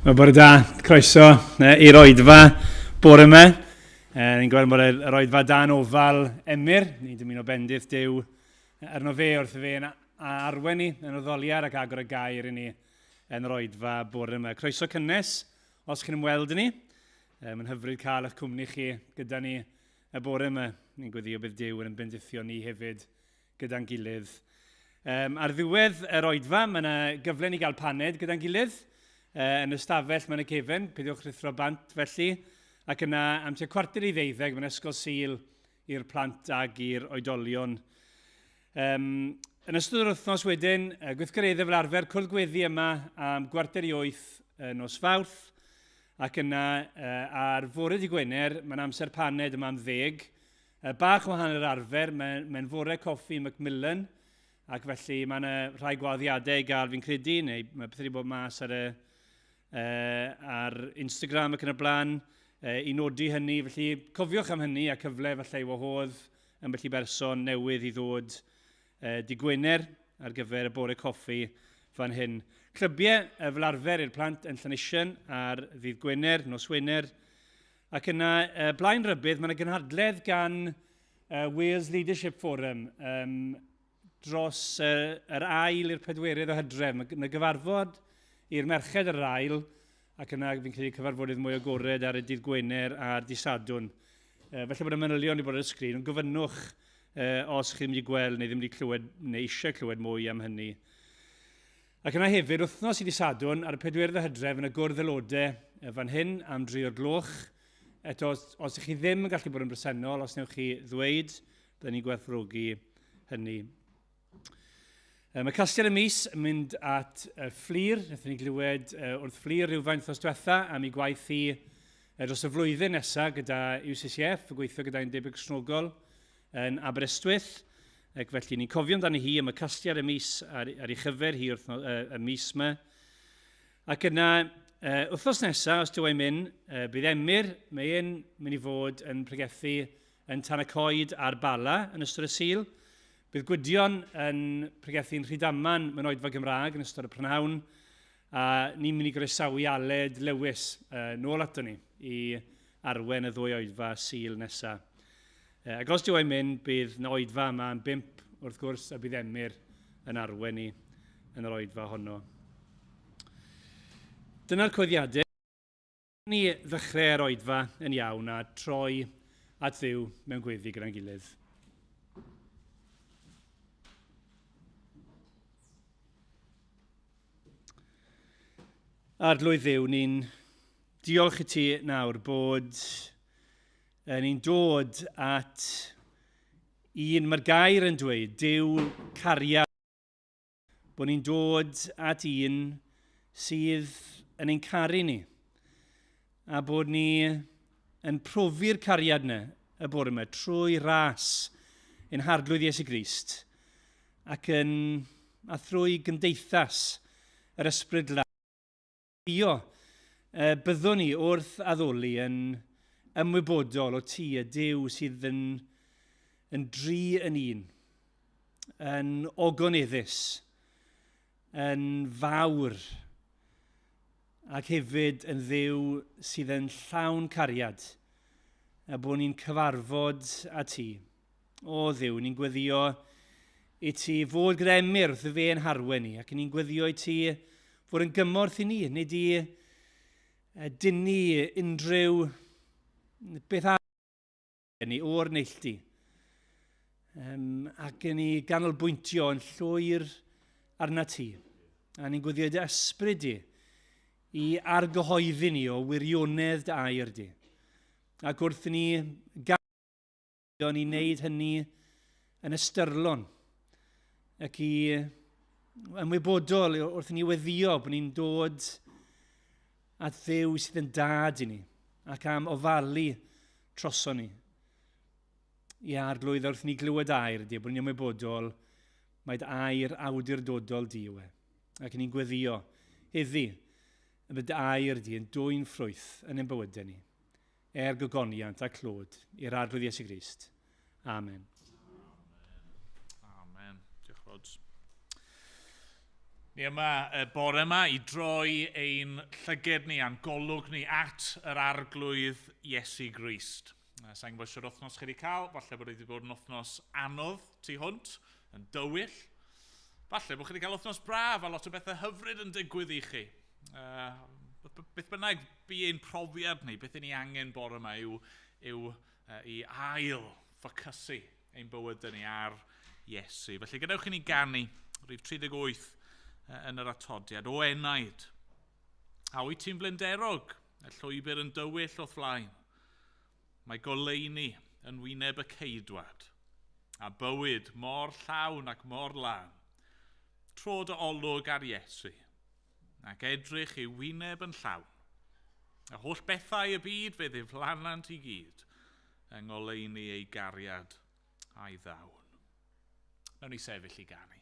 Wel, bore da, croeso i'r oedfa bore yma. Ni'n gweld bod yr oedfa dan ofal Emyr, ni'n dymuno bendith Duw arno fe wrth fe yn arwen ni yn addoliad ac agor y gair i ni yn yr oedfa bore yma. Croeso cynnes os chi'n ymweld â ni. Mae'n hyfryd cael eich cwmni chi gyda ni y bore yma. Ni'n gweddio bydd Duw yn bendithio ni hefyd gyda'n gilydd. Um, ar ddiwedd yr oedfa, mae yna gyfle ni gael paned gyda'n gilydd. Yn y stafell mae'n y cefen, peidiwch rhuthro bant felly. Ac yna, am tua 11:45, mae'n ysgol Sul i'r plant ag i'r oedolion. Um, yn ystod yr wythnos wedyn, gweithgareddau fel arfer, cwrdd gweddi yma am 7:45 nos Fawrth, ac yna ar fore di Gwener, mae'n amser paned yma am 10. Bach o wahanol i'r arfer, mae'n mae fore coffi Macmillan, ac felly mae yna rhai gwaddiadau i gael fi'n credu, neu mae pethau wedi bod mas ar, y, ar Instagram ac yn y blaen, i nodi hynny. Felly cofiwch am hynny a cyfle falle i wahodd ambell i berson newydd i ddod di Gwener ar gyfer y bore coffi fan hyn. Clybiau fel arfer i'r plant yn Llanisien ar ddydd Gwener, nos Wener. Ac yna, blaen rybudd, mae yna gynhadledd gan Wales Leadership Forum um, dros yr ail i'r pedwerydd o hydref. Mae yna gyfarfod i'r merched ar yr ail, ac yna fi'n credu cyfarfodydd mwy agored ar y dydd Gwener a'r dydd Sadwrn. Felly bod y manylion wedi bod ar y sgrin, ond gofynnwch os chi'n mynd i gweld neu ddim wedi clywed neu eisiau clywed mwy am hynny. Ac yna hefyd, wythnos i Ddydd Sadwrn, ar y pedwerydd o Hydref, yn y Gwrdd Aelodau fan hyn am dri o'r gloch. Eto, os, os ych chi ddim yn gallu bod yn bresennol, os newch chi ddweud, byddwn ni'n gwerthfawrogi hynny. Mae casgliad y mis yn mynd at Fflur. Wnaethon ni glywed wrth Fflur rhywfaint wythnos diwetha am ei gwaith hi dros y flwyddyn nesaf gyda UCCF, y gweithio gyda Undeb Cristnogol yn Aberystwyth, ac felly ni'n cofio amdani hi am y casgliad y mis ar, ar ei chyfer hi wrth, y mis yma. Ac yna, wythnos nesaf, os dwi mynd, bydd Emyr, mae e'n mynd i fod yn pregethu yn Tan y Coed a'r Bala yn ystod y Sul. Bydd Gwydion yn pregethu'n Rhydaman mewn oedfa Gymraeg yn ystod y prynhawn. A ni'n mynd i groesawu Aled Lewis nôl ato ni i arwen y ddwy oedfa Sul nesaf. Ac os dyw e'n mynd, bydd na oedfa yma am bump, wrth gwrs, a bydd Emyr yn arwen ni yn yr oedfa honno. Dyna'r coeddiadau. Ni ddechrau yr oedfa yn iawn a troi at Dduw mewn gweddi gyda'n gilydd. Arglwydd Dduw, ni'n diolch i ti nawr bod ni'n dod at un, mae'r gair yn dweud, Duw cariad, bod ni'n dod at un sydd yn ein caru ni, a bod ni yn profi'r cariad yna y bore yma trwy ras ein Harglwydd Iesu Grist ac yn, a thrwy gymdeithas yr Ysbryd Glân. Io, byddwn ni wrth addoli yn ymwybodol o ti, y Duw sydd yn, yn dri yn un, yn ogoneddus, yn fawr, ac hefyd yn Dduw sydd yn llawn cariad, a bod ni'n cyfarfod â ti. O Dduw, ni'n gweddio i ti fod gyda Emyr wrth y fe yn harwen ni, ac ni'n gweddio i ti fod yn gymorth i ni, nid i dynnu unrhyw beth arall ni o'r neilltu. Um, ac yn ni ganolbwyntio yn llwyr arna ti. A ni'n gweddio dy ysbryd di i argyhoeddi ni o wirionedd dy air di. Ac wrth ni O'n i'n neud hynny yn ystyrlon ac i ymwybodol wrth i ni weddio bod ni'n dod at Dduw sydd yn dad i ni ac am ofalu troso ni. I arglwydd wrth ni glywed air di, bod ni'n ymwybodol mae dy air awdurdodol di yw e. Ac ni'n gweddio heddi y bydd dy air di yn dwyn ffrwyth yn ein bywydau ni. Er gogoniant a clod i'r Arglwydd Iesu Grist. Amen. Amen. Diolch Rhods. Ni yma y bore yma i droi ein llyged ni a'n golwg ni at yr Arglwydd Iesu Grist. Sa'n gwybod siwr wythnos chi wedi cael, falle bod wedi bod yn wythnos anodd tu hwnt, yn dywyll. Falle bod chi wedi cael wythnos braf a lot o bethau hyfryd yn digwydd i chi. Beth bynnag bu ein profiad ni, beth ni angen bore yma yw i ail ffocysu ein bywydau ni ar Iesu. Felly gadewch i ni ganu rhif 38 yn yr atodiad, o enaid. A wyt ti'n blinderog, y llwybr yn dywyll o'th flaen. Mae goleuni yn wyneb y ceidwad, a bywyd mor llawn ac mor lân. Tro dy olwg ar Iesu, ac edrych i wyneb yn llawn. A holl bethau y byd fe ddiflanant i gyd, yng ngoleuni ei gariad a'i ddawn. Nawn ni sefyll i ganu.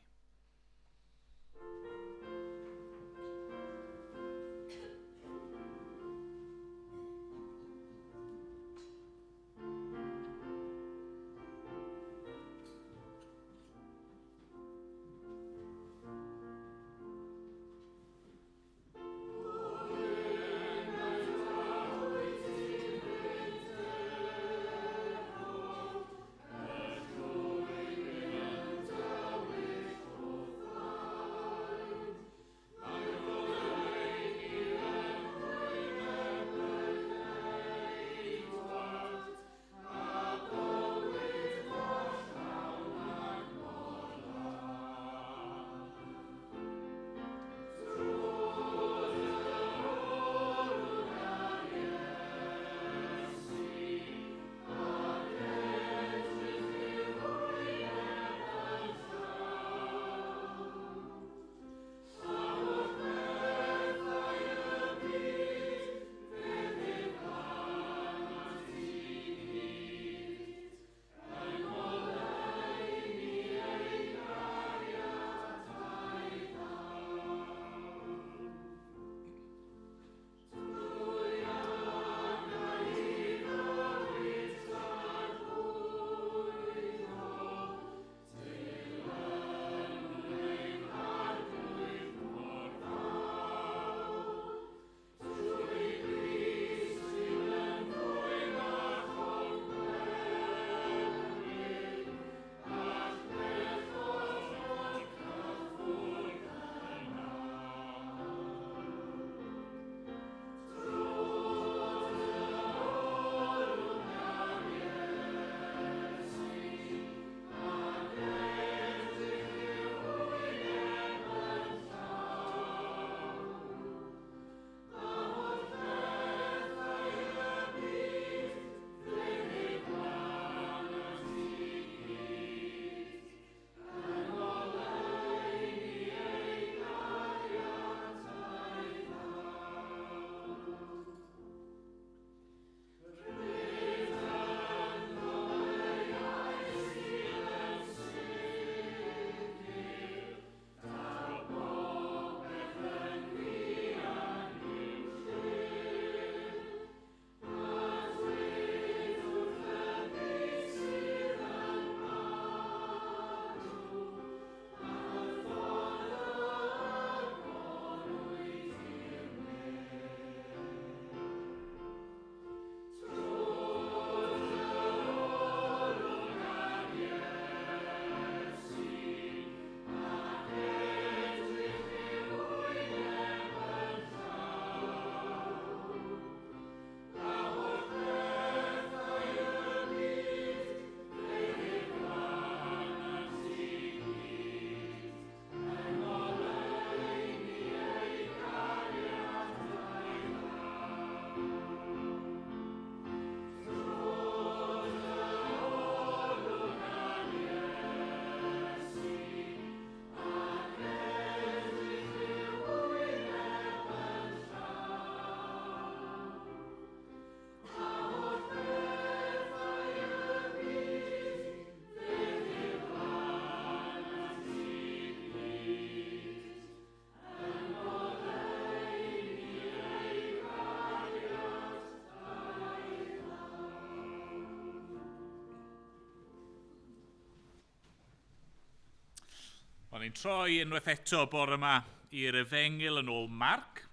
Wel, ni'n troi unwaith eto bore yma i'r Efengyl yn ôl Marc.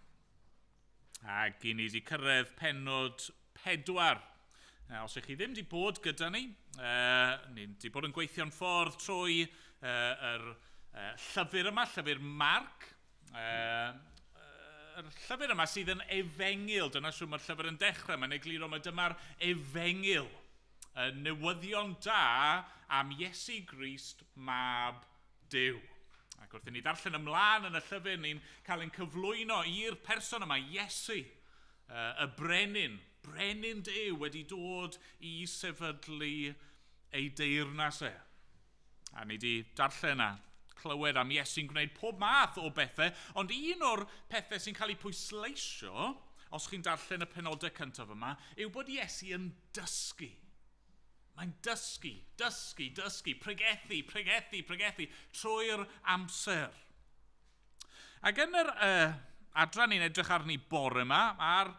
Ac i ni wedi cyrraedd pennod 4. Os ych chi ddim wedi bod gyda ni, ni wedi bod yn gweithio'n ffordd trwy yr llyfr yma, llyfr Marc. Yr llyfr yma sydd yn Efengyl, dyna siw mae'r llyfr yn dechrau, mae'n egluro mae dyma'r Efengyl, y newyddion da am Iesu Grist, mab Duw. Ac wrth i ni ddarllen ymlaen yn y llyfr, ni'n cael ein cyflwyno i'r person yma, Iesu, y brenin, brenin Duw wedi dod i sefydlu ei deyrnas e. A ni wedi darllen a clywed am Iesu'n gwneud pob math o bethau, ond un o'r pethau sy'n cael ei pwysleisio, os chi'n darllen y penodau cyntaf yma, yw bod Iesu yn dysgu. Mae'n dysgu, dysgu, dysgu, pregethu, pregethu, pregethu, trwy'r amser. Ac yn yr adran ni'n edrych arni bore yma, a'r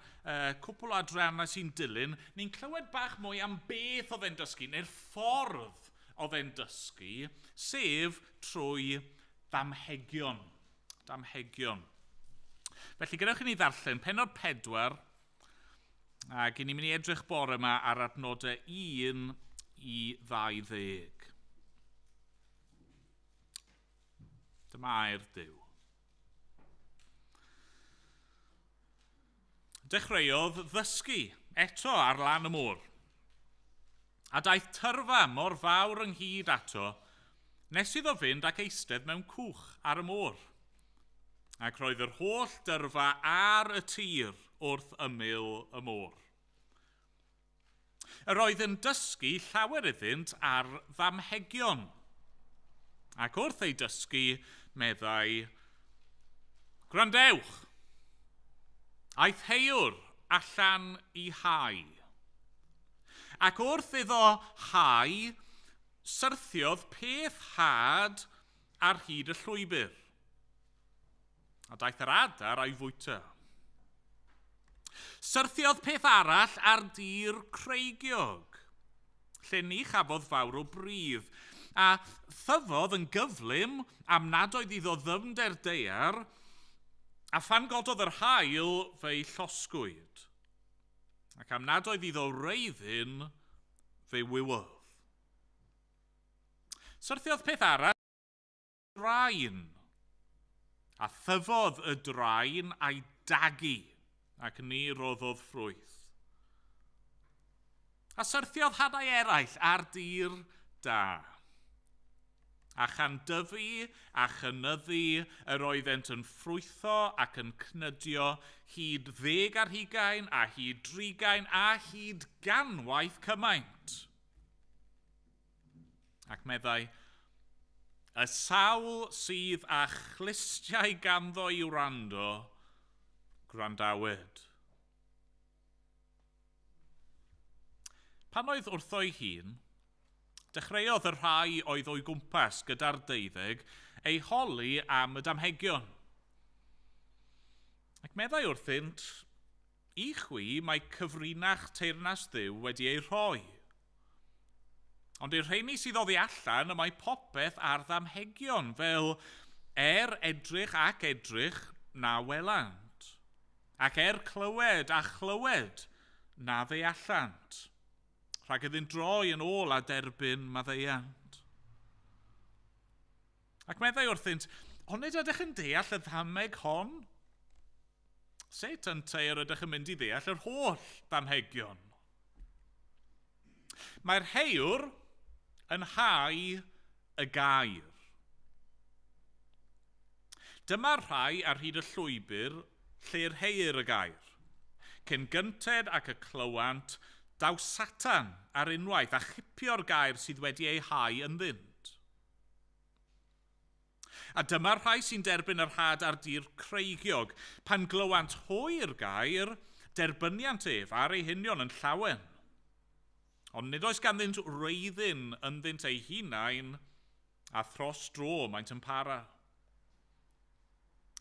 cwpl o adrannau sy'n dilyn, ni'n clywed bach mwy am beth oedd e'n dysgu, neu'r ffordd oedd e'n dysgu, sef trwy ddamhegion. Damhegion. Felly, gadewch i ni ddarllen pennod 4, ac i ni'n mynd i edrych bore yma ar adnodau 1 i 20. Dyma air Duw. Dechreuodd ddysgu eto ar lan y môr. A daeth tyrfa mor fawr ynghyd ato, nes iddo fynd ac eistedd mewn cwch ar y môr. Ac roedd yr holl dyrfa ar y tir wrth ymyl y môr. Yr oedd yn dysgu llawer iddynt ar ddamhegion. Ac wrth ei dysgu, meddai, "Gwrandewch, aeth heiwr allan i hau. Ac wrth iddo hau, syrthiodd peth had ar hyd y llwybr. A daeth yr adar a'i fwyta. Syrthiodd peth arall ar dir creigiog, lle ni chafodd fawr o bridd, a thyfodd yn gyflym am nad oedd iddo ddyfnder daear, a phan gododd yr haul fe'i llosgwyd, ac am nad oedd iddo wreiddyn fe wywodd. Syrthiodd peth arall draen, a thyfodd y draen a'i dagu, ac ni roddodd ffrwyth. A syrthiodd hadau eraill ar dir da. A chan dyfu a chynyddu yr oeddent yn ffrwytho ac yn cnydio hyd 20 a hyd 30 a hyd 100 cymaint. Ac meddai, y sawl sydd â chlustiau ganddo i wrando, gwrandawyd. Pan oedd wrtho'i hun, dechreuodd y rhai oedd o'i gwmpas gyda'r 12 ei holi am y damhegion. Ac meddai wrthynt, i chwi mae cyfrinach teyrnas Dduw wedi ei rhoi. Ond i'r rheini sydd oddi allan y mae popeth ar ddamhegion, fel edrych ac edrych na welant, ac clywed a chlywed na ddeallant, rhag iddynt droi yn ôl a derbyn maddeuant. Ac meddai wrthynt, onid ydych yn deall y ddameg hon? Sut ynteu yr ydych yn mynd i ddeall yr holl ddamhegion? Mae'r heiwr yn hau y gair. Dyma'r rhai ar hyd y llwybr lle'r heir y gair. Cyn gynted ac y clywant, daw Satan ar unwaith a chipio'r gair sydd wedi ei hau ynddynt. A dyma'r rhai sy'n derbyn yr had ar dir creigiog. Pan glywant hwy'r gair, derbyniant ef ar ei hunion yn llawen. Ond nid oes ganddynt wreiddyn ynddynt eu hunain, a thros dro maent yn para.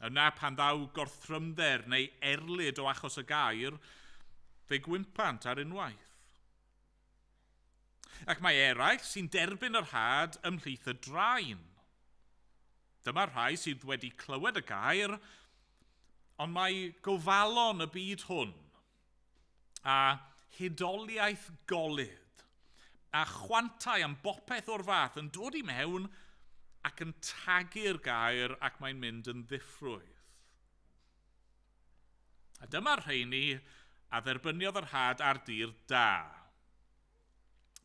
Yna pan ddaw gorthrymder neu erlid o achos y gair, fe gwympant ar unwaith. Ac mae eraill sy'n derbyn yr had ymhlith y draen. Dyma'r rhai sydd wedi clywed y gair, ond mae gofalon y byd hwn a hudoliaeth golud a chwantau am bopeth o'r fath yn dod i mewn ac yn tagu'r gair ac mae'n mynd yn ddiffrwyth. A dyma'r rheini a dderbyniodd yr had ar dir da.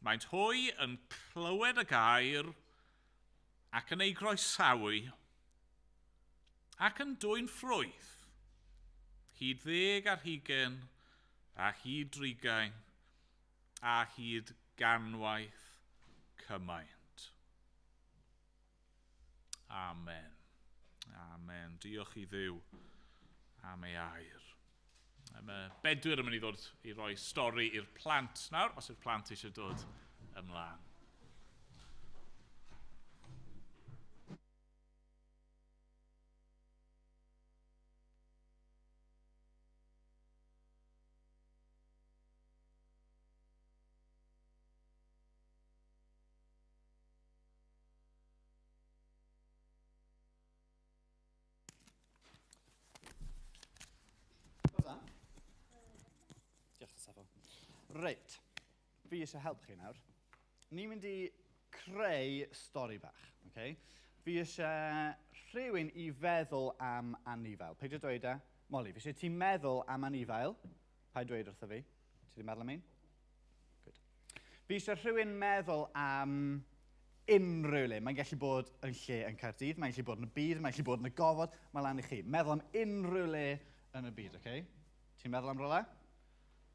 Maent hwy yn clywed y gair ac yn ei groesawu ac yn dwyn ffrwyth, hyd 20 a hyd 30 a hyd ganwaith cymaint. Amen. Amen. Diolch i Dduw am ei air. Mae Bedwyr yn mynd i ddod i roi stori i'r plant nawr, os yw'r plant eisiau dod ymlaen. Diolch, Safo. Reit, fi eisiau help chi nawr. Ni'n mynd i creu stori bach, okay? Fi eisiau rhywun i feddwl am anifail. Peidio dweud e. Molly, fi eisiau ti meddwl am anifail. Paid dweud wrtho fi. Ti wedi meddwl am un? Good. Fi eisiau rhywun meddwl am unrhyw le. Mae'n gallu bod yn lle yn Caerdydd, mae'n gallu bod yn y byd, mae'n gallu bod yn y gofod. Mae lan i chi. Meddwl am unrhyw le yn y byd, oce? Okay? Ti'n meddwl am rhywle?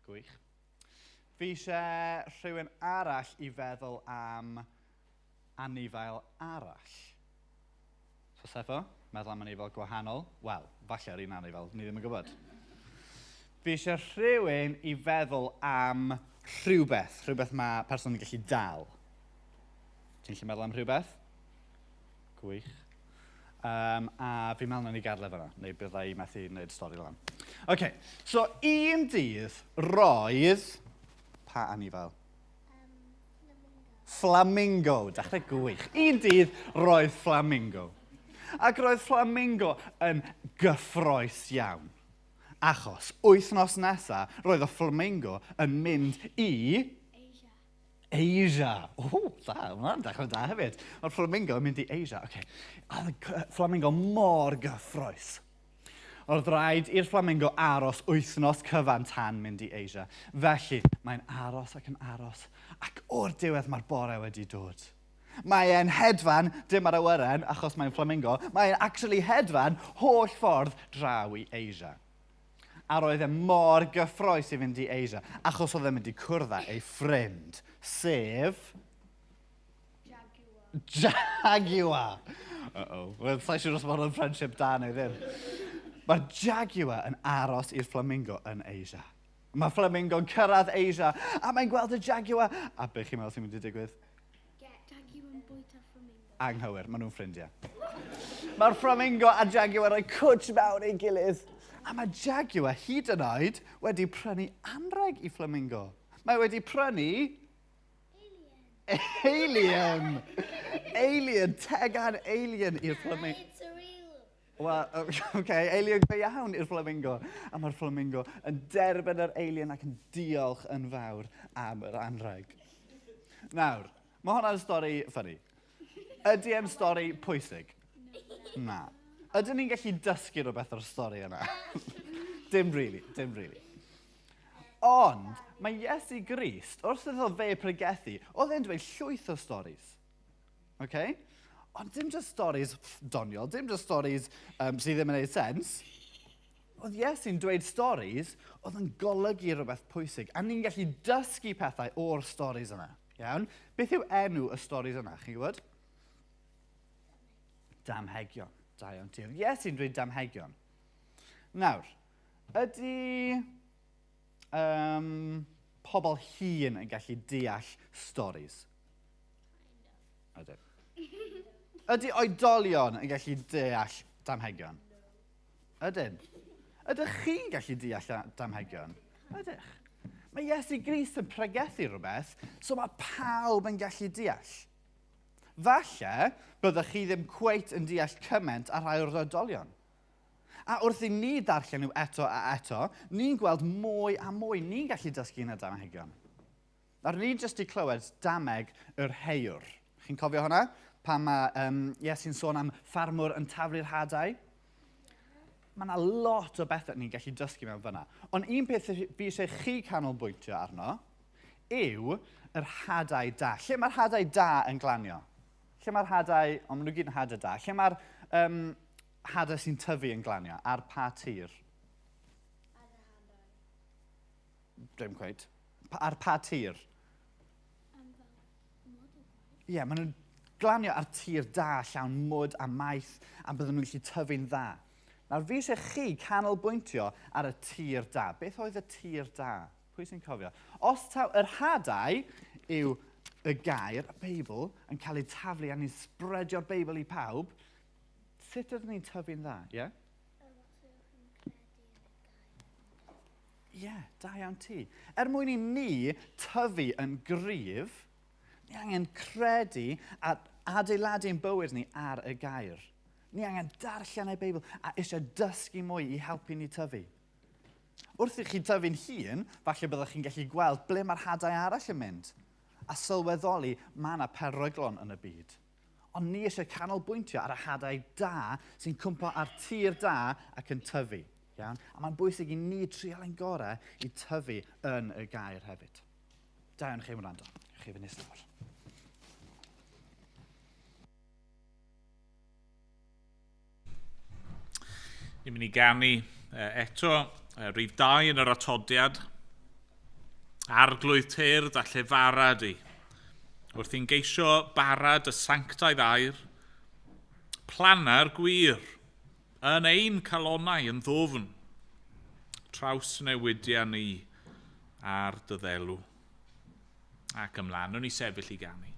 Gwych. Fi eisiau rhywun arall i feddwl am anifail arall. So Sefo, meddwl am anifail gwahanol. Wel, falle yr un anifail, ni ddim yn gwybod. Fi eisiau rhywun i feddwl am rhywbeth, rhywbeth mae person yn gallu dal. Ti'n gallu meddwl am rhywbeth? Gwych. A fi'n meddwl na ni gadael e fan'na, neu bydda i methu wneud stori lan. OK, so un dydd roedd... Pa anifail? Flamingo. Dechrau gwych. Un dydd roedd flamingo. Ac roedd flamingo yn gyffroes iawn. Achos wythnos nesa roedd y flamingo yn mynd i... Asia. Asia. O, da, hwnna'n dechrau da hefyd. Mae'r flamingo yn mynd i Asia. Okay. A oedd y flamingo mor gyffroes. Oedd rhaid i'r flamingo aros wythnos cyfan tan mynd i Asia. Felly, mae'n aros ac yn aros, ac o'r diwedd mae'r bore wedi dod. Mae e'n hedfan, dim ar awyren, achos mae'n flamingo, mae e'n actually hedfan holl ffordd draw i Asia. A roedd e mor gyffroes i fynd i Asia, achos oedd e'n mynd i cwrdd â ei ffrind, sef... Jaguar. Jaguar! Uh-oh. Wel, sa'i siŵr os mae hwnna'n friendship da neu ddim. Mae'r Jaguar yn aros i'r flamingo yn Asia. Mae flamingo'n cyrraedd Asia, a mae'n gweld y Jaguar. A be chi'n meddwl sy'n mynd i digwydd? Jaguar yn bwyta flamingo. Anghywir, maen nhw'n ffrindiau. Mae'r flamingo a Jaguar rhoi cwtsh mewn ei gilydd. A mae Jaguar hyd yn oed wedi prynu anrheg i flamingo. Mae wedi prynu... Alien. Alien! Alien, tegan alien i'r flamingo. It's a real. Wel, okay, alien go iawn i'r flamingo. A mae'r flamingo yn derbyn yr alien ac yn diolch yn fawr am yr anrheg. Nawr, mae hwnna'n stori ffyni. Ydy e'n stori pwysig? Na. Ydyn ni'n gallu dysgu rhywbeth o'r stori yna? Dim really, dim really. Ond mae Iesu Grist, wrth iddo fe pregethu, oedd e'n dweud llwyth o storis. Okay? Ond dim just stories doniol, dim just stories sydd ddim yn gwneud sens. Oedd Iesu'n dweud storis oedd yn golygu rhywbeth pwysig, a ni'n gallu dysgu pethau o'r storis yna. Iawn? Beth yw enw y storis yna, chi'n gwybod? Damhegion. Da iawn ti. Oedd Iesu'n dweud damhegion. Nawr, ydy pobl hŷn yn gallu deall storis? Ydy. Ydy oedolion yn gallu deall damhegion? Ydyn. Ydych chi'n gallu deall damhegion? Ydych. Mae Iesu Grist yn pregethu rhywbeth, so mae pawb yn gallu deall. Falle byddwch chi ddim cweit yn deall cymaint ar rhai o'r oedolion. A wrth i ni darllen nhw eto a eto, ni'n gweld mwy a mwy. Ni'n gallu dysgu yn y damegion. Nawr, ni jyst i clywed dameg yr heiwr. Chi'n cofio hwnna? Pan mae Iesu'n sôn am ffarmwr yn taflu'r hadau. Mae yna lot o bethau ni'n gallu dysgu mewn fyna. Ond un peth fi eisiau chi canolbwyntio arno yw yr hadau da. Lle mae'r hadau da yn glanio? Lle mae'r hadau, ond maen nhw gyd yn hadau da. Lle mae'r hadau sy'n tyfu yn glanio? Ar pa tir? Ar y hadau. Dim cweit. Ar pa tir? Ie, yeah, maen nhw'n glanio ar tir da, llawn mwd a maeth, a bydden nhw'n gallu tyfu'n dda. Nawr, fi eisiau chi canolbwyntio ar y tir da. Beth oedd y tir da? Pwy sy'n cofio? Os taw yr hadau yw y gair, y Beibl, yn cael ei taflu a ni'n sbredio'r Beibl i pawb, sut ydyn ni'n tyfu'n dda, ie? Yeah? Ie, yeah, da iawn ti. Er mwyn i ni tyfu yn gryf, ni angen credu a adeiladu'n bywyd ni ar y gair. Ni angen darllen y Beibl a eisiau dysgu mwy i helpu ni tyfu. Wrth i chi tyfu'n hun, falle byddwch chi'n gallu gweld ble mae'r hadau arall yn mynd a sylweddoli mae yna peryglon yn y byd. Ond ni eisiau canolbwyntio ar y hadau da sy'n cwmpo ar tir da ac yn tyfu. Iawn? A mae'n bwysig i ni trial ein gorau i tyfu yn y gair hefyd. Da iawn chi am wrando. Chi fynd lawr. Ni'n mynd i ganu eto, rhif 2 yn yr atodiad. Arglwydd tyrd a llefara di. Wrth i'n geisio barad y sanctaidd air, plana'r gwir yn ein calonau yn ddwfn. Trawsnewidia ni ar dy ddelw. Ac ymlaen, nhw'n i sefyll i ganu.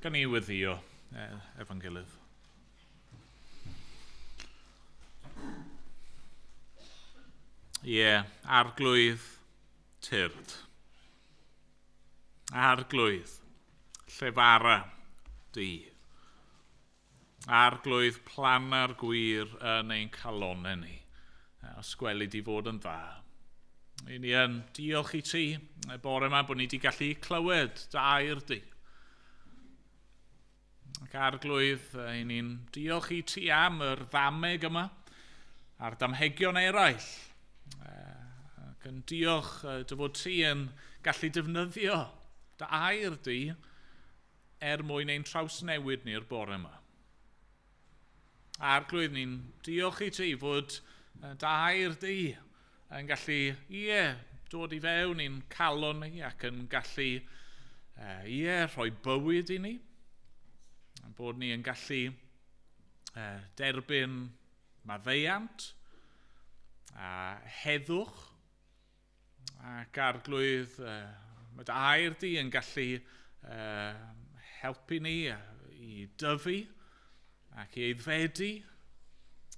Gan ni weddio efo'n gilydd. Ie, yeah, arglwydd tyrd. Arglwydd llefara di. Arglwydd plana'r gwir yn ein calonau ni. Os gweli di fod yn dda. I ni yn diolch i ti y bore yma bod ni wedi gallu clywed dy air di. Ac arglwydd, i ni'n diolch i ti am yr ddameg yma a'r damhegion eraill. Ac yn diolch dy fod ti yn gallu defnyddio dy air di er mwyn ein trawsnewid ni'r bore yma. Arglwydd, ni'n diolch i ti fod dy air di yn gallu, ie, dod i fewn i'n calon ni ac yn gallu, ie, rhoi bywyd i ni. A bod ni yn gallu derbyn maddeuant a heddwch ac arglwydd, mae dy air di yn gallu helpu ni i dyfu ac i aeddfedu,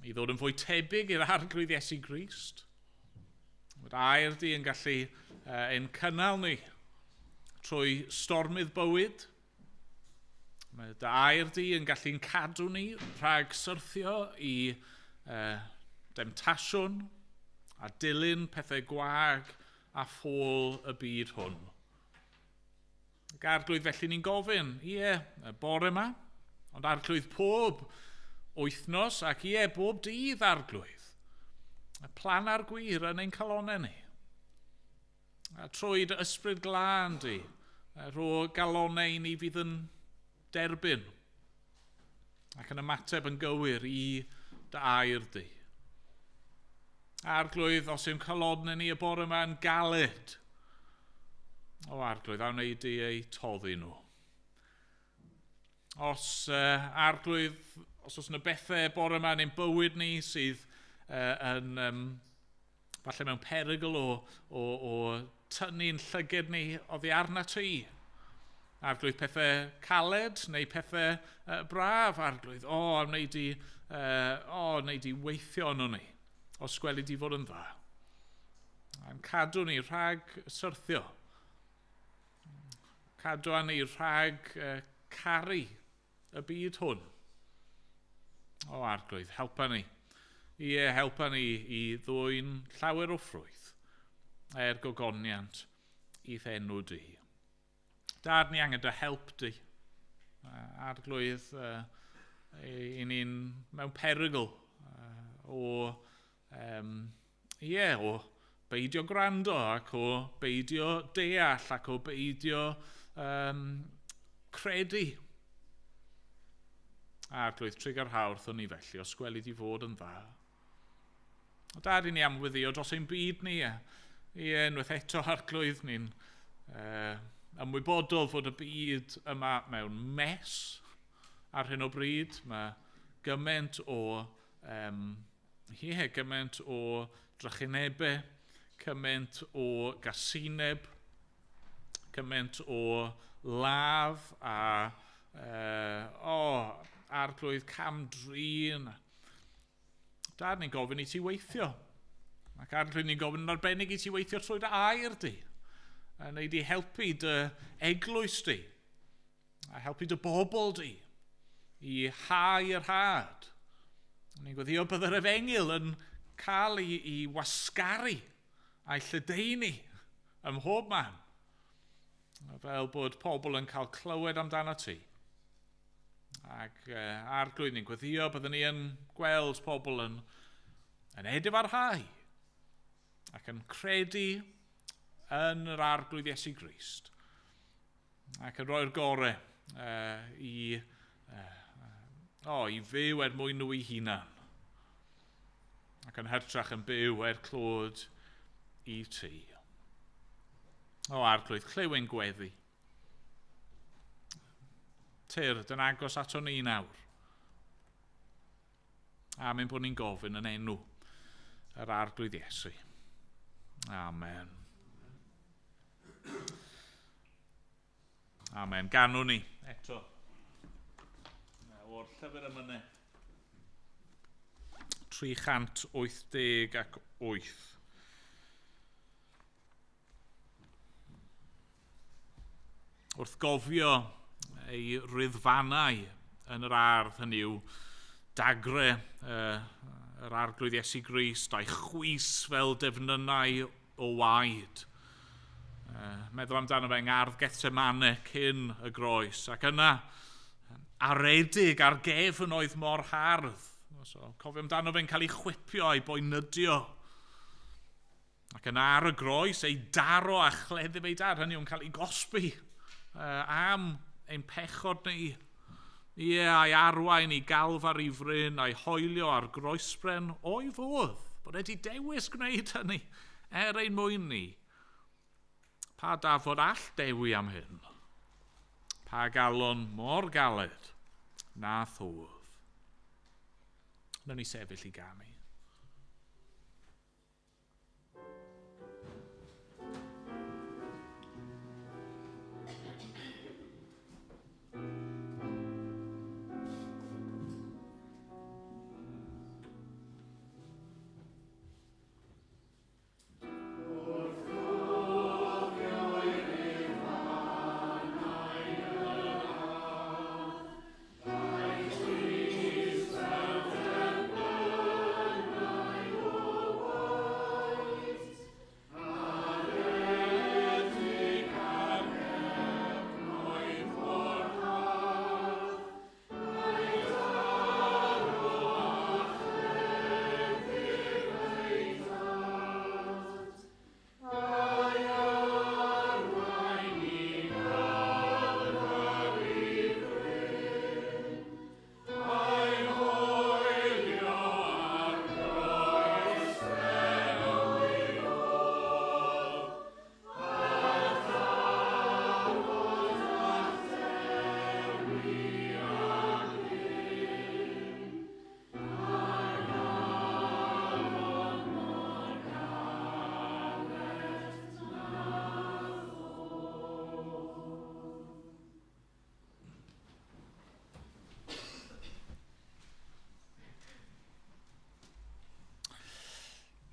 i ddod yn fwy tebyg i'r arglwydd Iesu Grist. Mae dy air di yn gallu ein cynnal ni trwy stormydd bywyd. Mae dy air di yn gallu'n cadw ni rhag syrthio i demtasiwn a dilyn pethau gwag a ffôl y byd hwn. Ac arglwydd, felly ni'n gofyn, ie, y bore yma, ond arglwydd pob wythnos ac ie, bob dydd arglwydd. Y plan a'r gwir yn ein calonau ni. A trwy dy ysbryd glân di, rho galonau i ni fydd yn derbyn ac yn ymateb yn gywir i dy air di. Arglwydd, os yw'n calonau ni y bore yma yn galed, o arglwydd, a wneud di eu toddi nhw. Os arglwydd, os oes yna bethau bore yma yn ein bywyd ni sydd yn falle mewn perygl o tynnu'n llyged ni oddi arna ti. Arglwydd, pethau caled neu pethau braf, arglwydd. O, a wneud di, wneud di weithio arno ni, os gweli di fod yn dda. A'n cadw ni rhag syrthio. Cadw ni rhag caru y byd hwn. O, arglwydd, helpa ni. Ie, helpa ni i ddwyn llawer o ffrwyth er gogoniant i'th enw di. Dad, ni angen dy help di. Arglwydd, i ni'n mewn perygl o beidio gwrando ac o beidio deall ac o beidio credu. Arglwydd, trugarha wrthon ni felly, os gweli di fod yn dda. O dad, i ni am weddïo dros ein byd ni. Ie, unwaith eto arglwydd, ni'n ymwybodol fod y byd yma mewn mess ar hyn o bryd. Mae gymaint o, gymaint o drychinebau, cymaint o gasineb, cymaint o ladd a arglwydd cam-drin. Dad, ni'n gofyn i ti weithio. Ac arglwydd, ni'n gofyn yn arbennig i ti weithio trwy dy air di. A neu di helpu dy eglwys di. A helpu dy bobl di i hau yr had. Ni'n gweddio bydd yr efengyl yn cael ei wasgaru a'i lledaenu ym mhob man. Fel bod pobl yn cael clywed amdano ti. Ac arglwydd, ni'n gweddio byddwn ni yn gweld pobl yn edifarhau ac yn credu yn yr arglwydd Iesu Grist ac yn rhoi'r gorau i fyw er mwyn nhw eu hunan ac yn hytrach yn byw er clod i ti. O arglwydd, clyw ein gweddi. Tyrd yn agos ato ni nawr. Am ein bod ni'n gofyn yn enw yr arglwydd Iesu. Amen. Amen. Ganwn ni eto. o'r llyfr emynau. 388. Wrth gofio ei ryddfannau yn yr ardd, hynny yw dagre yr arglwydd Iesu Grist a'i chwys fel defnynnau o waed. Meddwl amdano fe yng ngardd Gethsemane cyn y groes, ac yna aredig ar gefn oedd mor hardd. So, cofio amdano fe'n cael ei chwipio a'i boenydio. Ac yna ar y groes ei daro a chleddyf ei dad, hynny yw'n cael ei gosbi am ein pechod ni. Ie, a'i arwain i galfar i fryn, a'i hoelio ar groesbren o'i fodd. Bod wedi dewis gwneud hynny er ein mwyn ni. Pa dafod all dewi am hyn? Pa galon mor galed na thwf? Wnawn ni sefyll i ganu.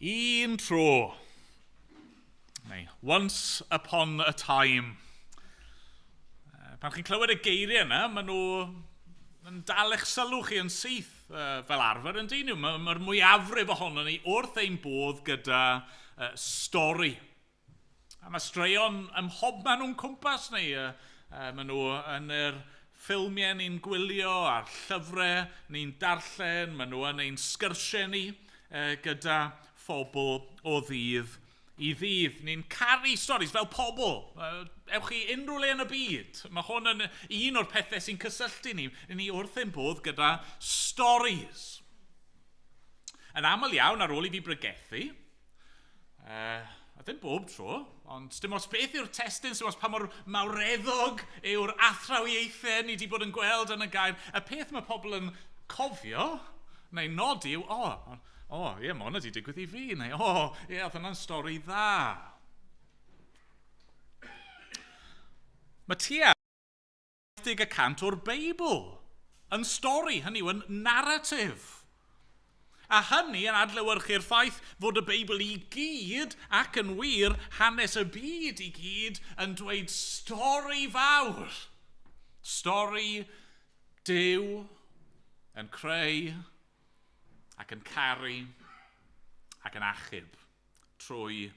Un tro, neu once upon a time. Pan chi'n clywed y geiriau yna, maen nhw yn dal eich sylw chi yn syth fel arfer yn dyn nhw. Mae'r ma mwyafrif ohono ni wrth ein bodd gyda stori. A mae straeon ym mhobman o'n cwmpas ni. Maen nhw yn yr ffilmiau ni'n gwylio, a'r llyfrau ni'n darllen, maen nhw yn ein sgyrsiau ni gyda phobl o ddydd i ddydd. Ni'n caru storis fel pobl. Ewch chi unrhyw le yn y byd. Mae hwn yn un o'r pethau sy'n cysylltu ni. Ni wrth ein bodd gyda storis. Yn aml iawn ar ôl i fi bregethu, a ddim bob tro, ond dim ots beth yw'r testun, dim ots pa mor mawreddog yw'r athrawiaethau ni wedi bod yn gweld yn y gair. Y peth mae pobl yn cofio, neu nodi yw, o, ie, mae hwnna wedi digwydd i fi, neu o, ie, oedd hwnna'n stori dda. Mae tua 80% o'r Beibl yn stori, hynny yw yn narratif. A hynny yn adlewyrchu'r ffaith fod y Beibl i gyd, ac yn wir, hanes y byd i gyd, yn dweud stori fawr. Stori Duw yn creu ac yn caru ac yn achub trwy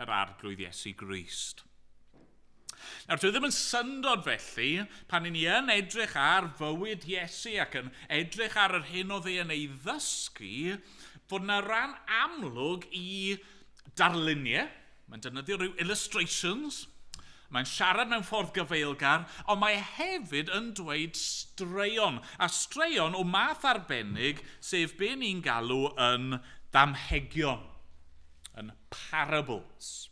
yr arglwydd Iesu Grist. Nawr, dwi ddim yn syndod felly pan ni yn edrych ar fywyd Iesu ac yn edrych ar yr hyn oedd e yn ei ddysgu, fod yna ran amlwg i darluniau, mae'n defnyddio rhyw illustrations, mae'n siarad mewn ffordd gyfeilgar, ond mae hefyd yn dweud straeon, a straeon o math arbennig, sef be ni'n galw yn damhegion, yn parables.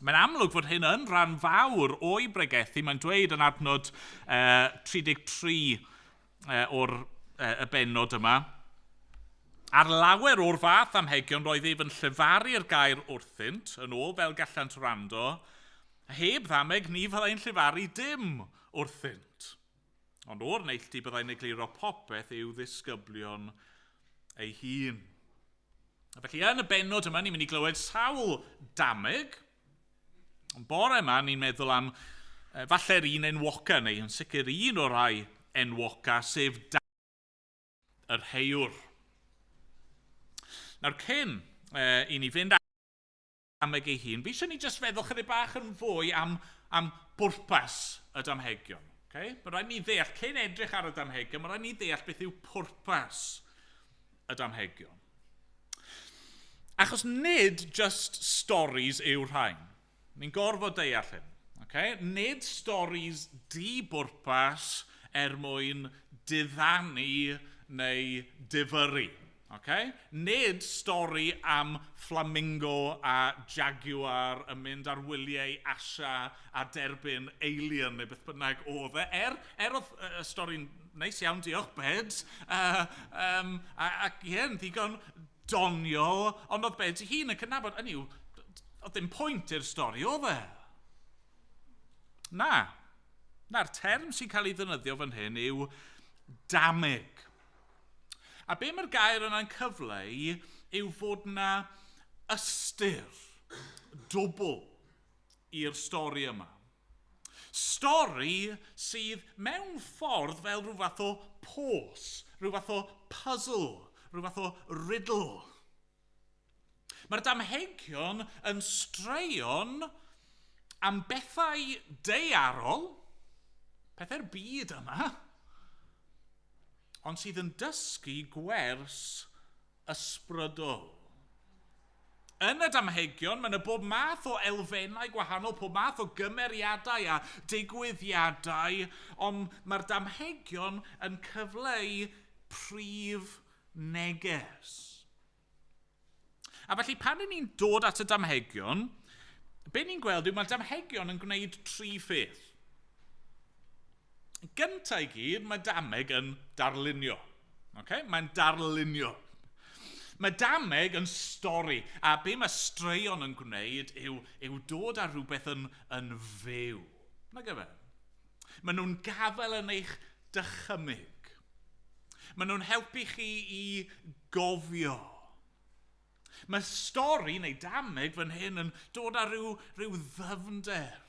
Mae'n amlwg fod hyn yn rhan fawr o'i bregethu. Mae'n dweud yn adnod 33 o'r y bennod yma. Ar lawer o'r fath amhegion roedd ef yn llefaru'r gair wrthynt, yn ôl fel gallant wrando, heb ddameg ni fyddai'n llefaru dim wrthynt. Ond o'r neilltu byddai'n egluro popeth i'w ddisgyblion ei hun. A felly yn y bennod yma, ni'n mynd i glywed sawl dameg. Ond bore yma, ni'n meddwl am falle'r un enwoca, neu yn sicr un o'r rhai enwoca, sef yr heiwr. Nawr cyn i ni fynd dameg ei hun, fi eisiau ni jyst feddwl chydig bach yn fwy am bwrpas y damhegion. Okay? Mae rhaid ni ddeall, cyn edrych ar y damhegion, mae rhaid ni ddeall beth yw pwrpas y damhegion. Achos nid just stories yw rhain. Ni'n gorfod deall hyn. Okay? Nid stories di-bwrpas er mwyn diddanu neu difyrru. Okay? Nid stori am flamingo a jaguar yn mynd ar wyliau Asia a derbyn alien neu beth bynnag oedd e. Er oedd y stori'n neis iawn, diolch Beds, ac ie, yn ddigon doniol, ond oedd Beds ei hun yn cydnabod, hynny yw, oedd ddim pwynt i'r stori, oedd e? Na. Na'r term sy'n cael ei ddefnyddio fan hyn yw dameg. A be mae'r gair yna'n cyfleu yw fod na ystyr dwbl i'r stori yma. Stori sydd mewn ffordd fel rhyw fath o pos, rhyw fath o puzzle, rhyw fath o riddle. Mae'r damhegion yn straeon am bethau daearol, pethau'r byd yma, ond sydd yn dysgu gwers ysbrydol. Yn y damhegion, mae yna bob math o elfennau gwahanol, pob math o gymeriadau a digwyddiadau, ond mae'r damhegion yn cyfleu prif neges. A felly pan ni'n dod at y damhegion, be ni'n gweld yw mae'r damhegion yn gwneud tri pheth. Gyntaf i gyd, mae dameg yn darlunio. Okay? Mae'n darlunio. Mae dameg yn stori, a be mae straeon yn gwneud yw dod â rhywbeth yn fyw. Na gyfe? Maen nhw'n gafael yn eich dychymyg. Maen nhw'n helpu chi i gofio. Mae stori neu dameg fan hyn yn dod â rhyw ddyfnder.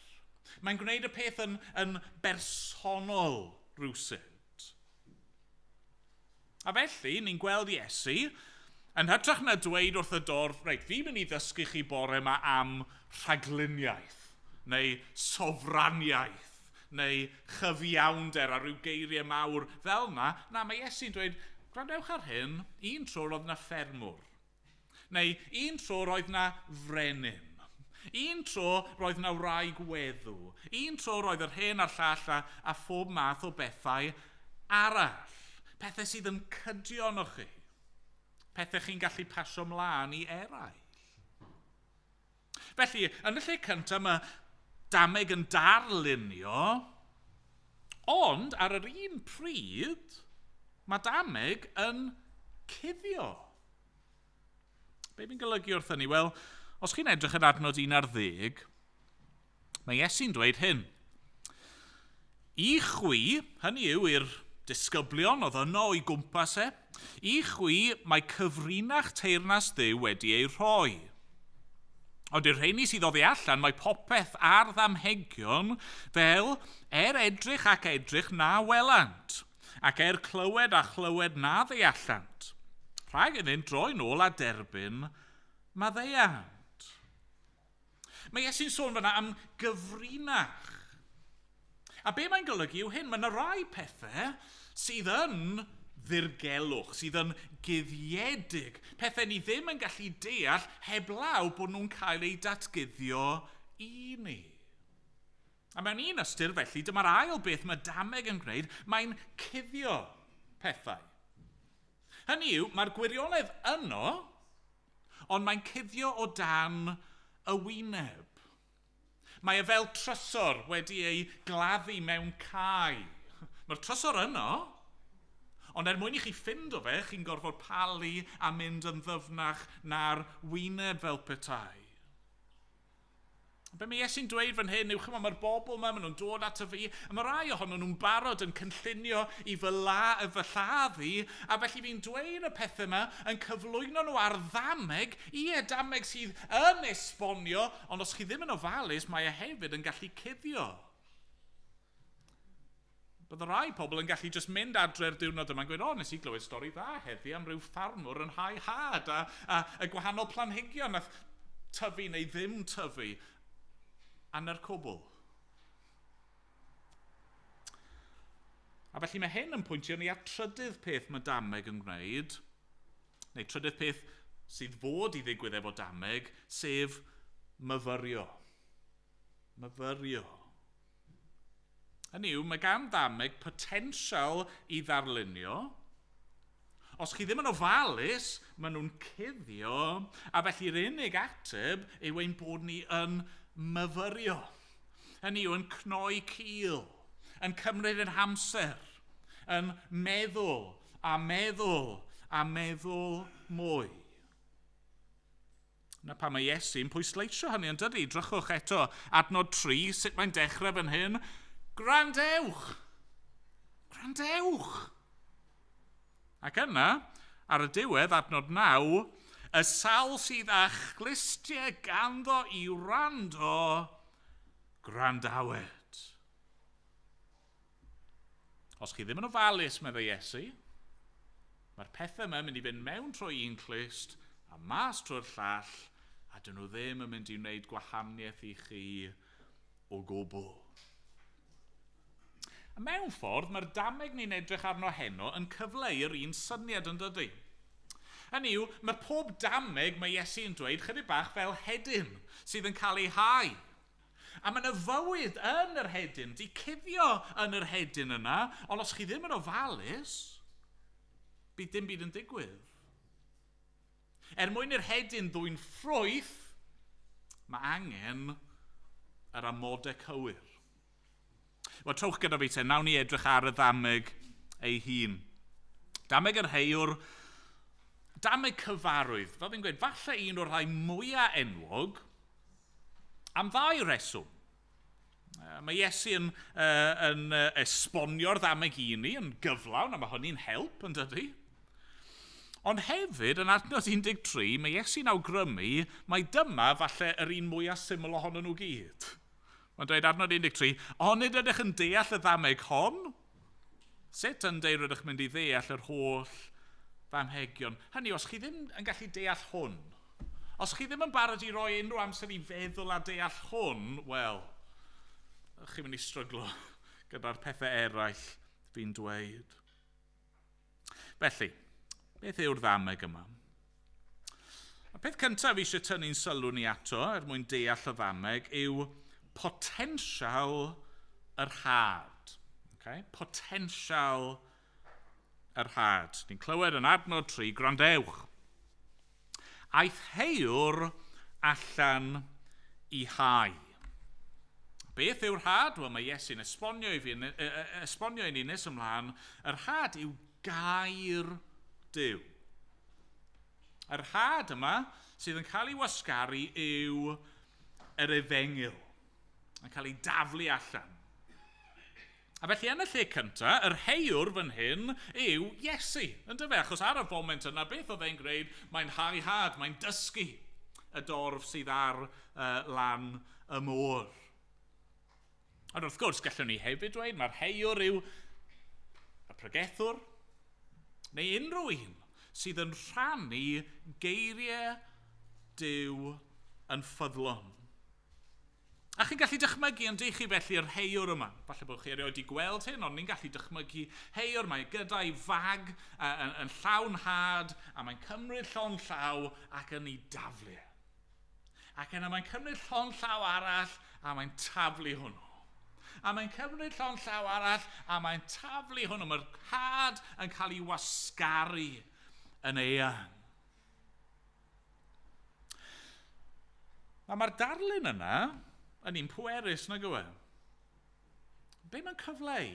Mae'n gwneud y peth yn bersonol rhywsut. A felly, ni'n gweld Iesu, yn hytrach na dweud wrth y dorf, reit, fi'n mynd i ddysgu chi bore yma am rhagluniaeth, neu sofraniaeth, neu chyfiawnder a rhyw geiriau mawr fel yna. Na, mae Iesu'n dweud, gwrandewch ar hyn, un tro roedd na ffermwr. Neu un tro roedd na frenin. Un tro roedd na wraig weddw. Un tro roedd yr hen a'r llall a phob math o bethau arall. Pethau sydd yn cydio arnoch chi. Pethau chi'n gallu pasio mlaen i eraill. Felly, yn y lle cyntaf mae dameg yn darlunio, ond ar yr un pryd, mae dameg yn cuddio. Be fi'n golygu wrth hynny? Wel, os chi'n edrych yn adnod 11, mae Iesu'n dweud hyn. I chwi, hynny yw i'r disgyblion oedd yno o'i gwmpas e, i chwi mae cyfrinach teyrnas Dduw wedi ei rhoi. Ond i'r rheini sydd oddi allan mae popeth ar ddamhegion fel er edrych ac edrych na welant, ac er clywed a chlywed na ddeallant. Rhag iddynt droi nôl a derbyn maddeuant. Mae Iesu'n sôn fan'na am gyfrinach. A be mae'n golygu yw hyn, mae yna rai pethau sydd yn ddirgelwch, sydd yn guddiedig, pethau ni ddim yn gallu deall heblaw bod nhw'n cael eu datguddio i ni. A mewn un ystyr felly, dyma'r ail beth mae dameg yn gwneud, mae'n cuddio pethau. Hynny yw, mae'r gwirionedd yno, ond mae'n cuddio o dan y wyneb. Mae e fel trysor wedi ei gladdu mewn cae. Mae'r trysor yno, ond er mwyn i chi ffindo fe, chi'n gorfod palu a mynd yn ddyfnach na'r wyneb fel petai. Be mae Iesu'n dweud fan hyn yw, chymod, mae'r bobl yma, maen nhw'n dod ato fi, a mae rai ohonyn nhw'n barod yn cynllunio i fy, la, fy lladdu, a felly fi'n dweud y pethau yma yn cyflwyno nhw ar ddameg, ie, dameg sydd yn esbonio, ond os chi ddim yn ofalus, mae e hefyd yn gallu cuddio. Bydde rai pobl yn gallu just mynd adre'r diwrnod yma'n gweud, o, nes i glywed stori dda heddi am ryw ffarmwr yn hau had a, a, a gwahanol planhigion nath tyfu neu ddim tyfu. A 'na'r cwbl. A felly mae hyn yn pwyntio ni at trydydd peth mae dameg yn gwneud, neu trydydd peth sydd fod i ddigwydd efo dameg, sef myfyrio. Myfyrio. Hynny yw, mae gan ddameg potensial i ddarlunio. Os chi ddim yn ofalus, maen nhw'n cuddio, a felly'r unig ateb yw ein bod ni yn myfyrio. Hynny yw, yn cnoi cil, yn cymryd yn hamser, yn meddwl a meddwl a meddwl mwy. Na pa mae Iesu'n pwysleisio hynny yn dydy. Drychwch eto, adnod 3, sut mae'n dechrau fan hyn. Gwrandewch! Gwrandewch! Ac yna, ar y diwedd, adnod 9, y sawl sydd â chlustiau ganddo i wrando, gwrandawed. Os chi ddim yn ofalus, meddai Iesu, mae'r pethau yma yn mynd i fynd mewn trwy un clust a mas trwy'r llall, a dyn nhw ddim yn mynd i wneud gwahaniaeth i chi o gwbl. A mewn ffordd, mae'r dameg ni'n edrych arno heno yn cyfleu'r un syniad yn dydy. Hynny yw, mae pob dameg mae Iesu yn dweud chydig bach fel hedyn sydd yn cael ei hau. A mae yna fywyd yn yr hedyn, di cuddio yn yr hedyn yna, ond os chi ddim yn ofalus, bydd dim byd yn digwydd. Er mwyn i'r hedyn ddwyn ffrwyth, mae angen yr amodau cywir. Wel, trowch gyda fi te, nawn ni edrych ar y ddameg ei hun. Dameg yr heiwr, dameg cyfarwydd. Fel fi'n gweud, falle un o'r rhai mwyaf enwog, am ddau reswm. Mae Iesu yn, yn esbonio'r ddameg i ni yn gyflawn, a mae hynny'n help yn dydy. Ond hefyd, yn adnod 13, mae Iesu'n awgrymu mai dyma falle yr un mwyaf syml ohonyn nhw gyd. Mae'n dweud adnod 13, onid ydych yn deall y ddameg hon? Sut yn deud rydych mynd i ddeall yr holl ddamhegion? Hynny, os chi ddim yn gallu deall hwn, os chi ddim yn barod i roi unrhyw amser i feddwl a deall hwn, wel, chi'n mynd i stryglo gyda'r pethau eraill fi'n dweud. Felly, beth yw'r ddameg yma? Y peth cyntaf fi eisiau tynnu'n sylw ni ato er mwyn deall y ddameg yw potensial yr had. Okay? Potensial yr had. Ni'n clywed yn adnod 3, gwrandewch. Aeth heiwr allan i hau. Beth yw'r had? Wel, mae Iesu'n esbonio i, fi, esbonio i ni nes ymlaen. Yr had yw gair Duw. Yr had yma sydd yn cael ei wasgaru yw yr efengyl. Yn cael ei daflu allan. A felly yn y lle cyntaf, yr heiwr fan hyn yw Iesu. Yn dyfe, achos ar y foment yna, beth oedd e'n gwneud? Mae'n hau had, mae'n dysgu y dorf sydd ar lan y môr. Ond wrth gwrs, gallwn ni hefyd dweud, mae'r heiwr yw y pregethwr, neu unrhyw un sydd yn rhannu geiriau Duw yn ffyddlon. A chi'n gallu dychmygu yn chi felly yr heiwr yma. Falle bod chi erioed wedi gweld hyn, ond ni'n gallu dychmygu heiwr. Mae gyda'i fag yn, yn llawn had, a mae'n cymryd llon llaw ac yn ei daflu. E. Ac yna mae'n cymryd llon llaw arall a mae'n taflu hwnnw. A mae'n cymryd llon llaw arall a mae'n taflu hwnnw. Mae'r had yn cael ei wasgaru yn eang. A mae'r darlun yna yn un pwerus, nag yw e? Be mae'n cyfleu?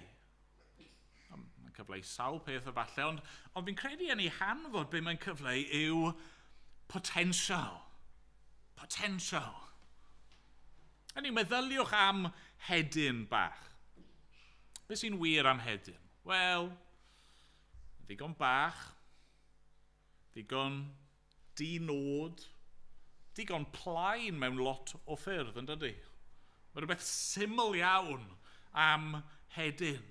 Mae'n cyfleu sawl peth efallai, ond, ond fi'n credu yn ei hanfod be mae'n cyfleu yw potensial. Potensial. Hynny, meddyliwch am hedyn bach. Be sy'n wir am hedyn? Wel, ddigon bach, ddigon di-nod, digon plaen mewn lot o ffyrdd, yn dydy? Mae rhywbeth syml iawn am hedyn.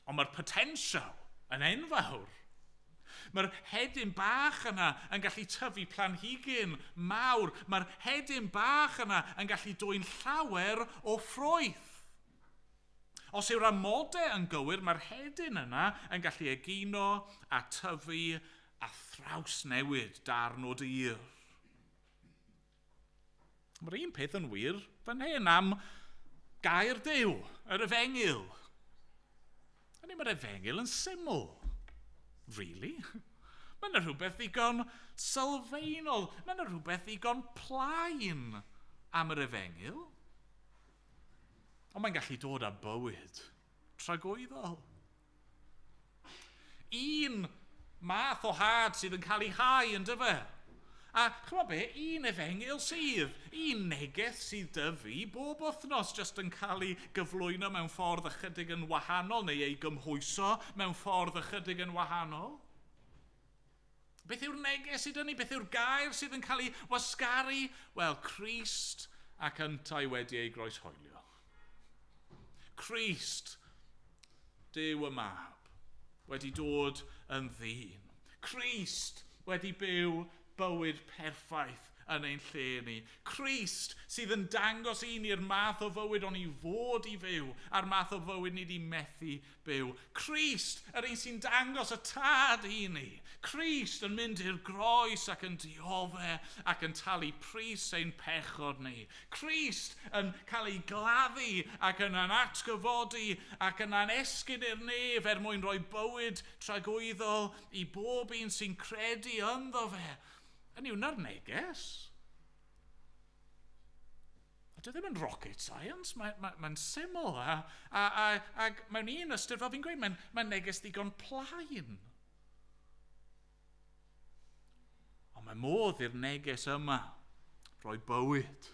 Ond mae'r potensial yn enfawr. Mae'r hedyn bach yna yn gallu tyfu planhigyn mawr. Mae'r hedyn bach yna yn gallu dwyn llawer o ffrwyth. Os yw'r amodau yn gywir, mae'r hedyn yna yn gallu egino a tyfu a thrawsnewid darn o dir. Mae'r un peth yn wir fan hyn am gair Duw, yr efengyl. Hynny, mae'r efengyl yn syml. Really? Mae yna rhywbeth ddigon sylfaenol. Mae yna rhywbeth ddigon plaen am yr efengyl. Ond mae'n gallu dod â bywyd tragwyddol. Un math o had sydd yn cael ei hau, yn dyfe? A chymod be, un efengyl sydd, un neges sydd 'da fi bob wythnos jyst yn cael ei gyflwyno mewn ffordd ychydig yn wahanol neu ei gymhwyso mewn ffordd ychydig yn wahanol. Beth yw'r neges sydd ni? Beth yw'r gair sydd yn cael ei wasgaru? Wel, Crist ac yntau wedi ei groeshoelio. Crist, Duw y Mab, wedi dod yn ddyn. Crist wedi byw bywyd perffaith yn ein lle ni. Crist sydd yn dangos i ni'r math o fywyd o'n i fod i fyw a'r math o fywyd ni wedi methu byw. Crist, yr un sy'n dangos y Tad i ni. Crist yn mynd i'r groes ac yn diodde ac yn talu pris ein pechod ni. Crist yn cael ei gladdu ac yn atgyfodi ac yn esgyn i'r nef er mwyn rhoi bywyd tragwyddol i bob un sy'n credu ynddo fe. Hynny yw, 'na'r neges. A dyw e ddim yn rocket science, mae'n mae syml. A mewn un ystyr, fel fi'n gweud, mae'n neges ddigon plaen. Ond mae modd i'r neges yma roi bywyd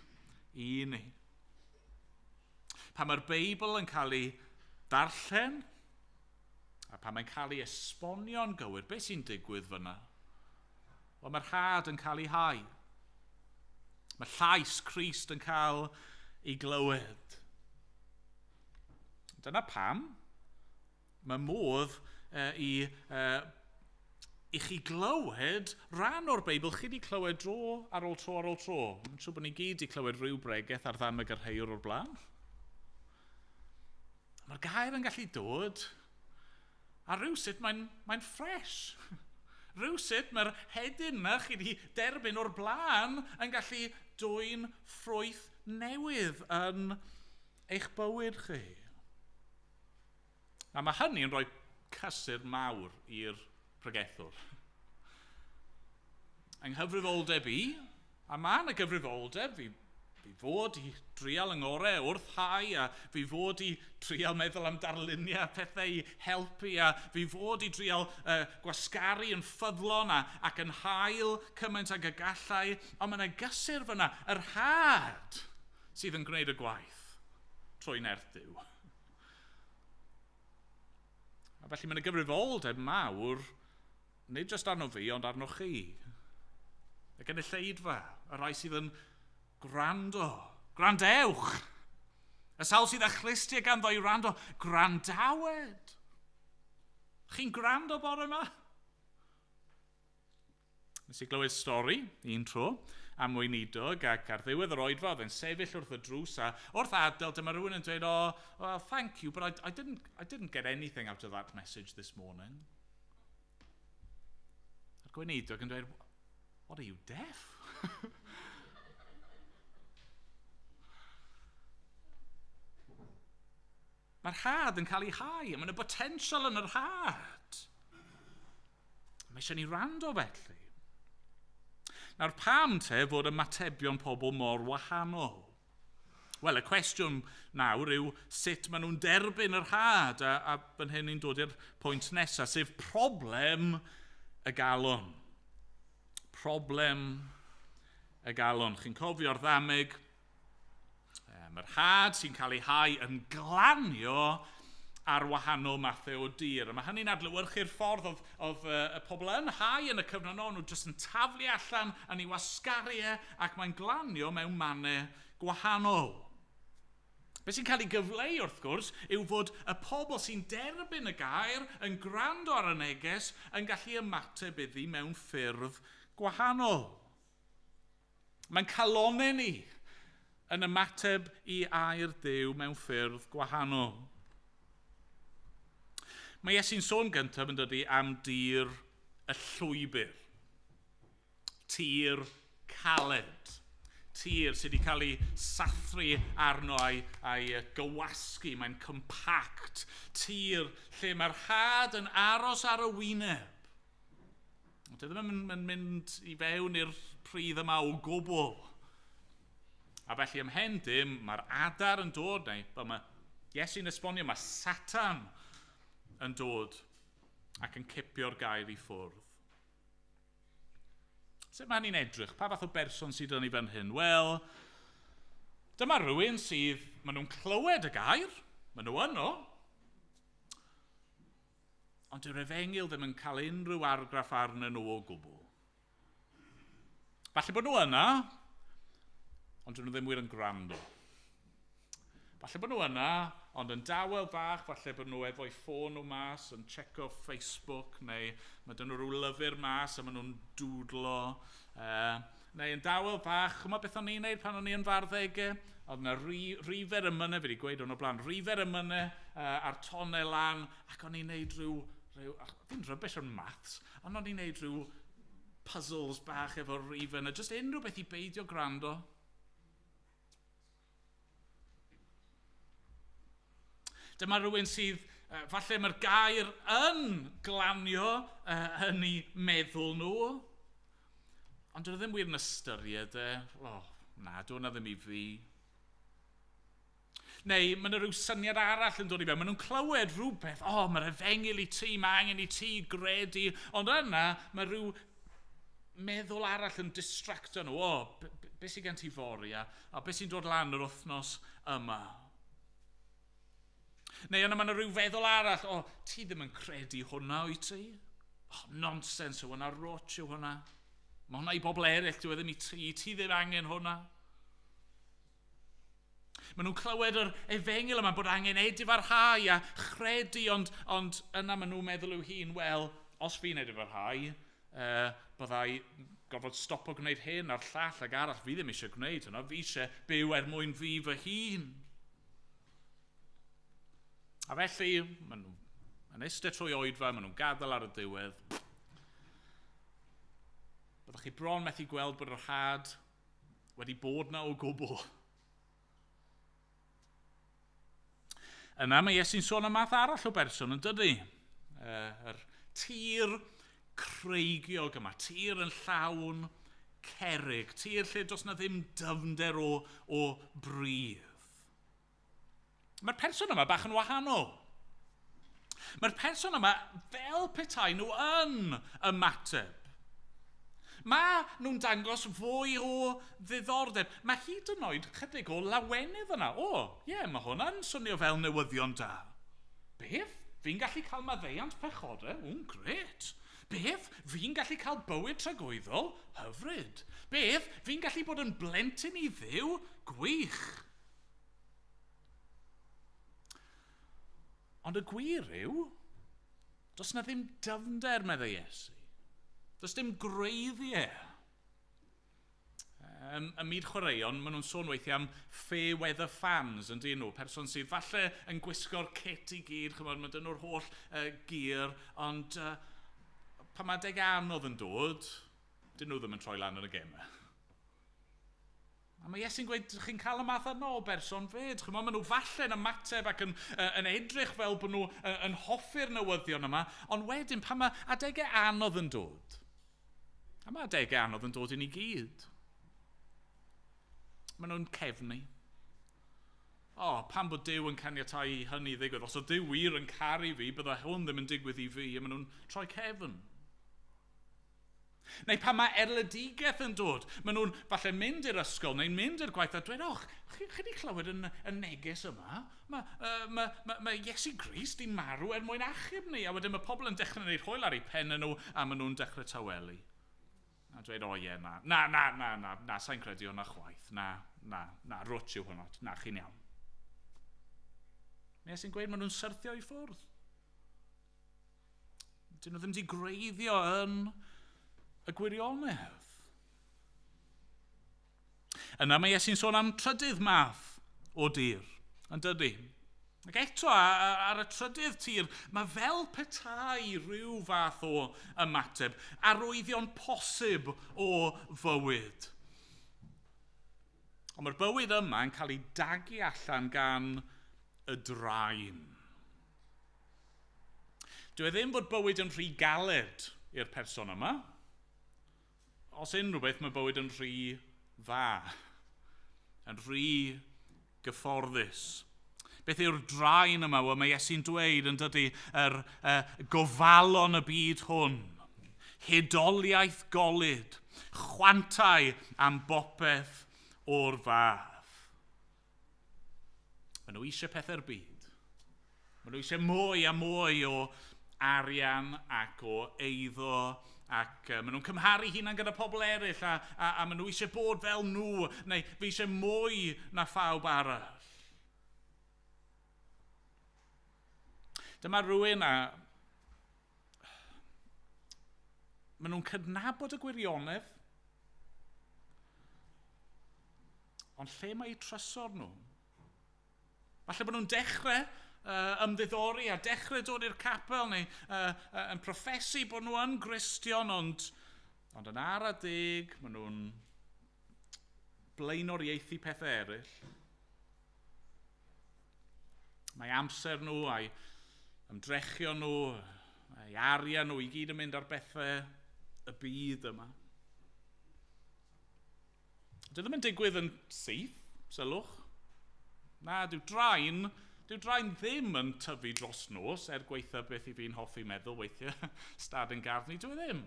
i ni. Pan mae'r Beibl yn cael ei darllen, a pan mae'n cael ei esbonio'n gywir, beth sy'n digwydd fyna? Wel, mae'r had yn cael ei hau. Mae llais Crist yn cael ei glywed. Dyna pam mae modd i chi glywed rhan o'r Beibl chi wedi clywed dro ar ôl tro ar ôl tro. Mae'n siŵr bod ni gyd wedi clywed rhyw bregeth ar ddameg yr heuwr o'r blaen. Mae'r gair yn gallu dod a rhywsut mae'n ffres. Rhywsut mae'r hedyn yna chi wedi derbyn o'r blaen yn gallu dwyn ffrwyth newydd yn eich bywyd chi. A mae hynny'n rhoi cysur mawr i'r pregethwr. Yng nghyfrifoldeb i, a mae yna gyfrifoldeb fi fod i drial yng ngorau wrth hau, a fi fod i trial meddwl am darluniau pethau i helpu, a fi fod i drial gwasgaru yn ffyddlon ac yn hael cymaint ag y gallai, ond mae yna gysur fyna, yr had sydd yn gwneud y gwaith trwy nerth Duw. A felly mae yna gyfrifoldeb mawr, nid jyst arno fi, ond arno chi. Y gynulleidfa, y rhai sydd yn gwrando. Gwrandewch! Y sawl sydd â chlustiau ganddo i wrando, gwrandawed! Chi'n gwrando bore yma? Nes i glywed stori un tro am weinidog ac ar ddiwedd yr oedfa oedd e'n sefyll wrth y drws a wrth adael dyma rhywun yn dweud, "Oh, well, thank you, but I didn't get anything out of that message this morning." A'r gweinidog yn dweud, "What, are you deaf?" Mae'r had yn cael ei hau, a mae'n y potensial yn yr had. Mae eisiau ni wrando felly. Nawr, pam te fod ymatebion pobl mor wahanol? Wel, y cwestiwn nawr yw sut maen nhw'n derbyn yr had, a fan hyn ni'n dod i'r pwynt nesaf, sef problem y galon. Problem y galon. Chi'n cofio'r ddameg Mae'r had sy'n cael ei hau yn glanio ar wahanol mathau o dir. A mae hynny'n adlewyrchu'r ffordd oedd y pobl yn hau yn y cyfnod nhw, nhw jyst yn taflu allan yn ei wasgaru e, ac mae'n glanio mewn mannau gwahanol. Be sy'n cael ei gyfleu wrth gwrs yw fod y pobl sy'n derbyn y gair yn gwrando ar y neges yn gallu ymateb iddi mewn ffyrdd gwahanol. Mae'n calonnau ni yn ymateb i air Duw mewn ffyrdd gwahanol. Mae Iesu'n sôn gyntaf yn dydy am dir y llwybr. Tir caled. Tir sydd wedi cael ei sathru arno a'i gywasgu, mae'n compact. Tir lle mae'r had yn aros ar y wyneb. Ond ddim yn mynd i fewn i'r pridd yma o gwbl. A felly ymhen dim, mae'r adar yn dod, neu fel mae Iesu'n esbonio, mae Satan yn dod ac yn cipio'r gair i ffwrdd. Sut mae hynny'n edrych? Pa fath o berson sydd yn ei fan hyn? Wel, dyma rhywun sydd, maen nhw'n clywed y gair, maen nhw yno, ond dyw'r efengyl ddim yn cael unrhyw argraff arnyn nhw o gwbl. Falle bod nhw yna, ond dyn nhw ddim wir yn gwrando. Falle bod nhw yna, ond yn dawel fach, falle bod nhw efo'i ffôn nhw mas yn checo Facebook, neu mae dyn nhw rhyw lyfr mas a maen nhw'n dwdlo. Neu yn dawel fach, chymod beth o'n i'n neud pan o'n i yn farddegau? Oedd yna rifer ymynau, fi wedi gweud o'n o blaen, rifer ymynau a'r tonau lan, ac o'n i'n neud rhyw, fi'n rubbish o'n maths, ond o'n i'n neud rhyw puzzles bach efo'r rifer yna, just unrhyw beth i beidio gwrando. Dyma rhywun sydd, falle mae'r gair yn glanio yn ei meddwl nhw, ond dyn nhw ddim wir yn ystyried e. O, na, dyw hwnna ddim i fi. Neu mae yna rhyw syniad arall yn dod i fewn. Maen nhw'n clywed rhywbeth. O, mae'r efengyl i ti, mae angen i ti gredu. Ond yna, mae rhyw meddwl arall yn distracto nhw. O, beth sy'n gen ti fory a beth sy'n dod lan yr wythnos yma? Neu yna mae yna rhyw feddwl arall, o, ti ddim yn credu hwnna, wyt ti? O, nonsens yw hwnna, rwtsh yw hwnna. Mae hwnna i bobl eraill, dyw e ddim i ti, ti ddim angen hwnna. Maen nhw'n clywed yr efengyl yma bod angen edifarhau a chredu, ond yna maen nhw'n meddwl i'w hun, wel, os fi'n edifarhau, byddai gorfod stopo gwneud hyn a'r llall ag arall, fi ddim eisiau gwneud hwnna, fi eisiau byw er mwyn fi fy hun. A felly, maen nhw'n eistedd trwy oedfa, maen nhw'n gadael ar y diwedd. Byddwch chi bron methu gweld bod yr had wedi bod na o gwbl. Yna mae Iesu'n sôn am math arall o berson yn dydy. Yr tir creigiog yma, tir yn llawn cerrig, tir lle does na ddim dyfnder o bridd. Mae'r person yma bach yn wahanol. Mae'r person yma fel petai nhw yn ymateb. Mae nhw'n dangos fwy o ddiddordeb. Mae hyd yn oed chydig o lawenydd yna. O, ie, yeah, mae hwnna'n swnio fel newyddion da. Beth? Fi'n gallu cael maddeuant pechodau? Ww, grêt. Beth? Fi'n gallu cael bywyd tragwyddol? Hyfryd. Beth? Fi'n gallu bod yn blentyn i Dduw? Gwych. Ond y gwir yw, does na ddim dyfnder, meddai Iesu. Does dim gwreiddiau. Ym myd chwaraeon, maen nhw'n sôn weithiau am fair weather fans, yn dyn nhw. Person sydd falle yn gwisgo'r kit i gyd, chymod, mae dyn nhw'r holl gear, ond pan mae adeg anodd yn dod, dyn nhw ddim yn troi lan yn y gemau. A mae Iesu'n gweud, chi'n cael y math yna o berson fyd. Chymod, maen nhw falle yn ymateb ac yn edrych fel bod nhw yn hoffi'r newyddion yma, ond wedyn pan mae adegau anodd yn dod, a mae adegau anodd yn dod i ni gyd, maen nhw'n cefnu. O, pam bod Duw yn caniatáu i hynny ddigwydd? Os oedd Duw wir yn caru fi, bydde hwn ddim yn digwydd i fi, a maen nhw'n troi cefn. Neu pan mae erledigaeth yn dod, maen nhw'n falle mynd i'r ysgol neu'n mynd i'r gwaith a dweud, och, chi wedi clywed yn y neges yma? Mae Iesu Grist di marw er mwyn achub ni. A wedyn mae pobl yn dechrau gwneud hwyl ar eu pen nhw a maen nhw'n dechrau tawelu. A dweud, o ie, na, na, na, na, na, na, sa'n credu hwnna chwaith. Na, na, na, rwtsh yw hwnna, na, chi'n iawn. Mae Iesu'n gweud maen nhw'n syrthio i ffwrdd. Dyn nhw ddim wedi gwreiddio yn y gwirionedd. Yna mae Iesu'n sôn am trydydd math o dir, yn dydy? Ac eto, ar y trydydd tir, mae fel petai rhyw fath o ymateb, arwyddion posib o fywyd. Ond mae'r bywyd yma yn cael ei dagu allan gan y draen. Dyw e ddim bod bywyd yn rhy galed i'r person yma. Os unrhyw beth, mae bywyd yn rhy dda, yn rhy gyfforddus. Beth yw'r draen yma? Wel, mae Iesu'n dweud yn dydy yr gofalon y byd hwn. Hudoliaeth golud, chwantau am bopeth o'r fath. Maen nhw eisiau pethau'r byd. Maen nhw eisiau mwy a mwy o arian ac o eiddo ac maen nhw'n cymharu hunan gyda pobl eraill a maen nhw eisiau bod fel nhw neu fi eisiau mwy na phawb arall. Dyma rhywun a maen nhw'n cydnabod y gwirionedd, ond lle mae eu trysor nhw? Falle bod nhw'n dechrau ymddiddori a dechrau dod i'r capel neu yn proffesu bod nhw yn Gristion, ond yn ara deg, maen nhw'n blaenoriaethu pethau eraill. Mae amser nhw a'i ymdrechion nhw, a'i arian nhw i gyd yn mynd ar bethau y byd yma. Dyw ddim yn digwydd yn syth, sylwch. Na, dyw draen ddim yn tyfu dros nos, er gwaetha beth i fi'n hoffi meddwl weithiau, stad yn gardd ni, dyw e ddim.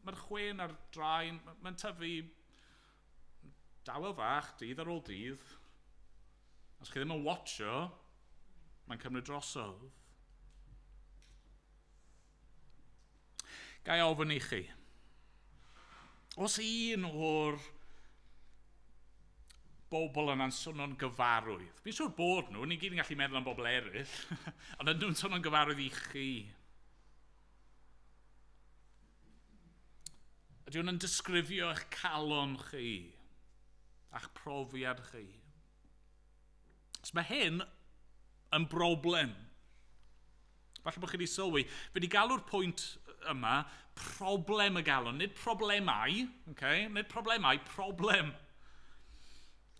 Mae'r chwyn a'r draen, mae'n tyfu dawel fach, dydd ar ôl dydd. Os chi ddim yn watcho, mae'n cymryd drosodd. Ga i ofyn i chi, os un o'r bobl yna'n swnio'n gyfarwydd, fi'n siŵr bod nhw, ni gyd yn gallu meddwl am bobl eraill, ond ydyn nhw'n swnio'n gyfarwydd i chi. Ydy hwn yn disgrifio eich calon chi, a'ch profiad chi. Os mae hyn yn broblem. Falle bod chi wedi sylwi, fi wedi galw'r pwynt yma, problem y galon, nid problemau, okay? Nid problemau, problem.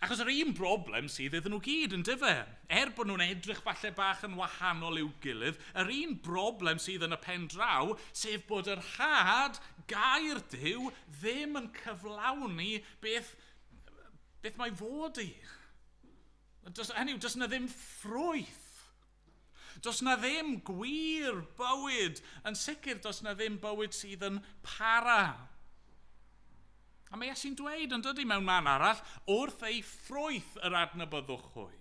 Achos yr un broblem sydd iddyn nhw gyd yn dyfe. Er bod nhw'n edrych falle bach yn wahanol i'w gilydd, yr un broblem sydd yn y pen draw, sef bod yr had, gair Duw, ddim yn cyflawni beth mae fod i. Hynny yw, does na ddim ffrwyth. Does na ddim gwir bywyd. Yn sicr, does na ddim bywyd sydd yn para. A mae Iesu'n dweud yn dydy mewn man arall, wrth ei ffrwyth yr adnabyddwch hwy.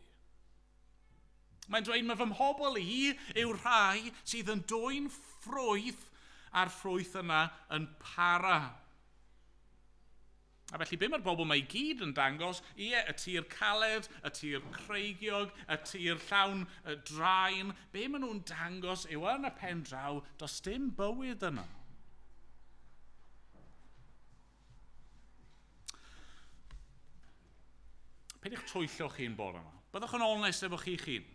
Mae'n dweud, mae fy mhobl i yw'r rhai sydd yn dwyn ffrwyth a'r ffrwyth yna yn para. A felly, be mae'r bobl mae i gyd yn dangos? Ie, y tir caled, y tir creigiog, y tir llawn y draen. Be maen nhw'n dangos yw yn y pen draw, does dim bywyd yna. Peidiwch twyllo chi'n bore yma. Byddwch yn onest efo chi'ch hun.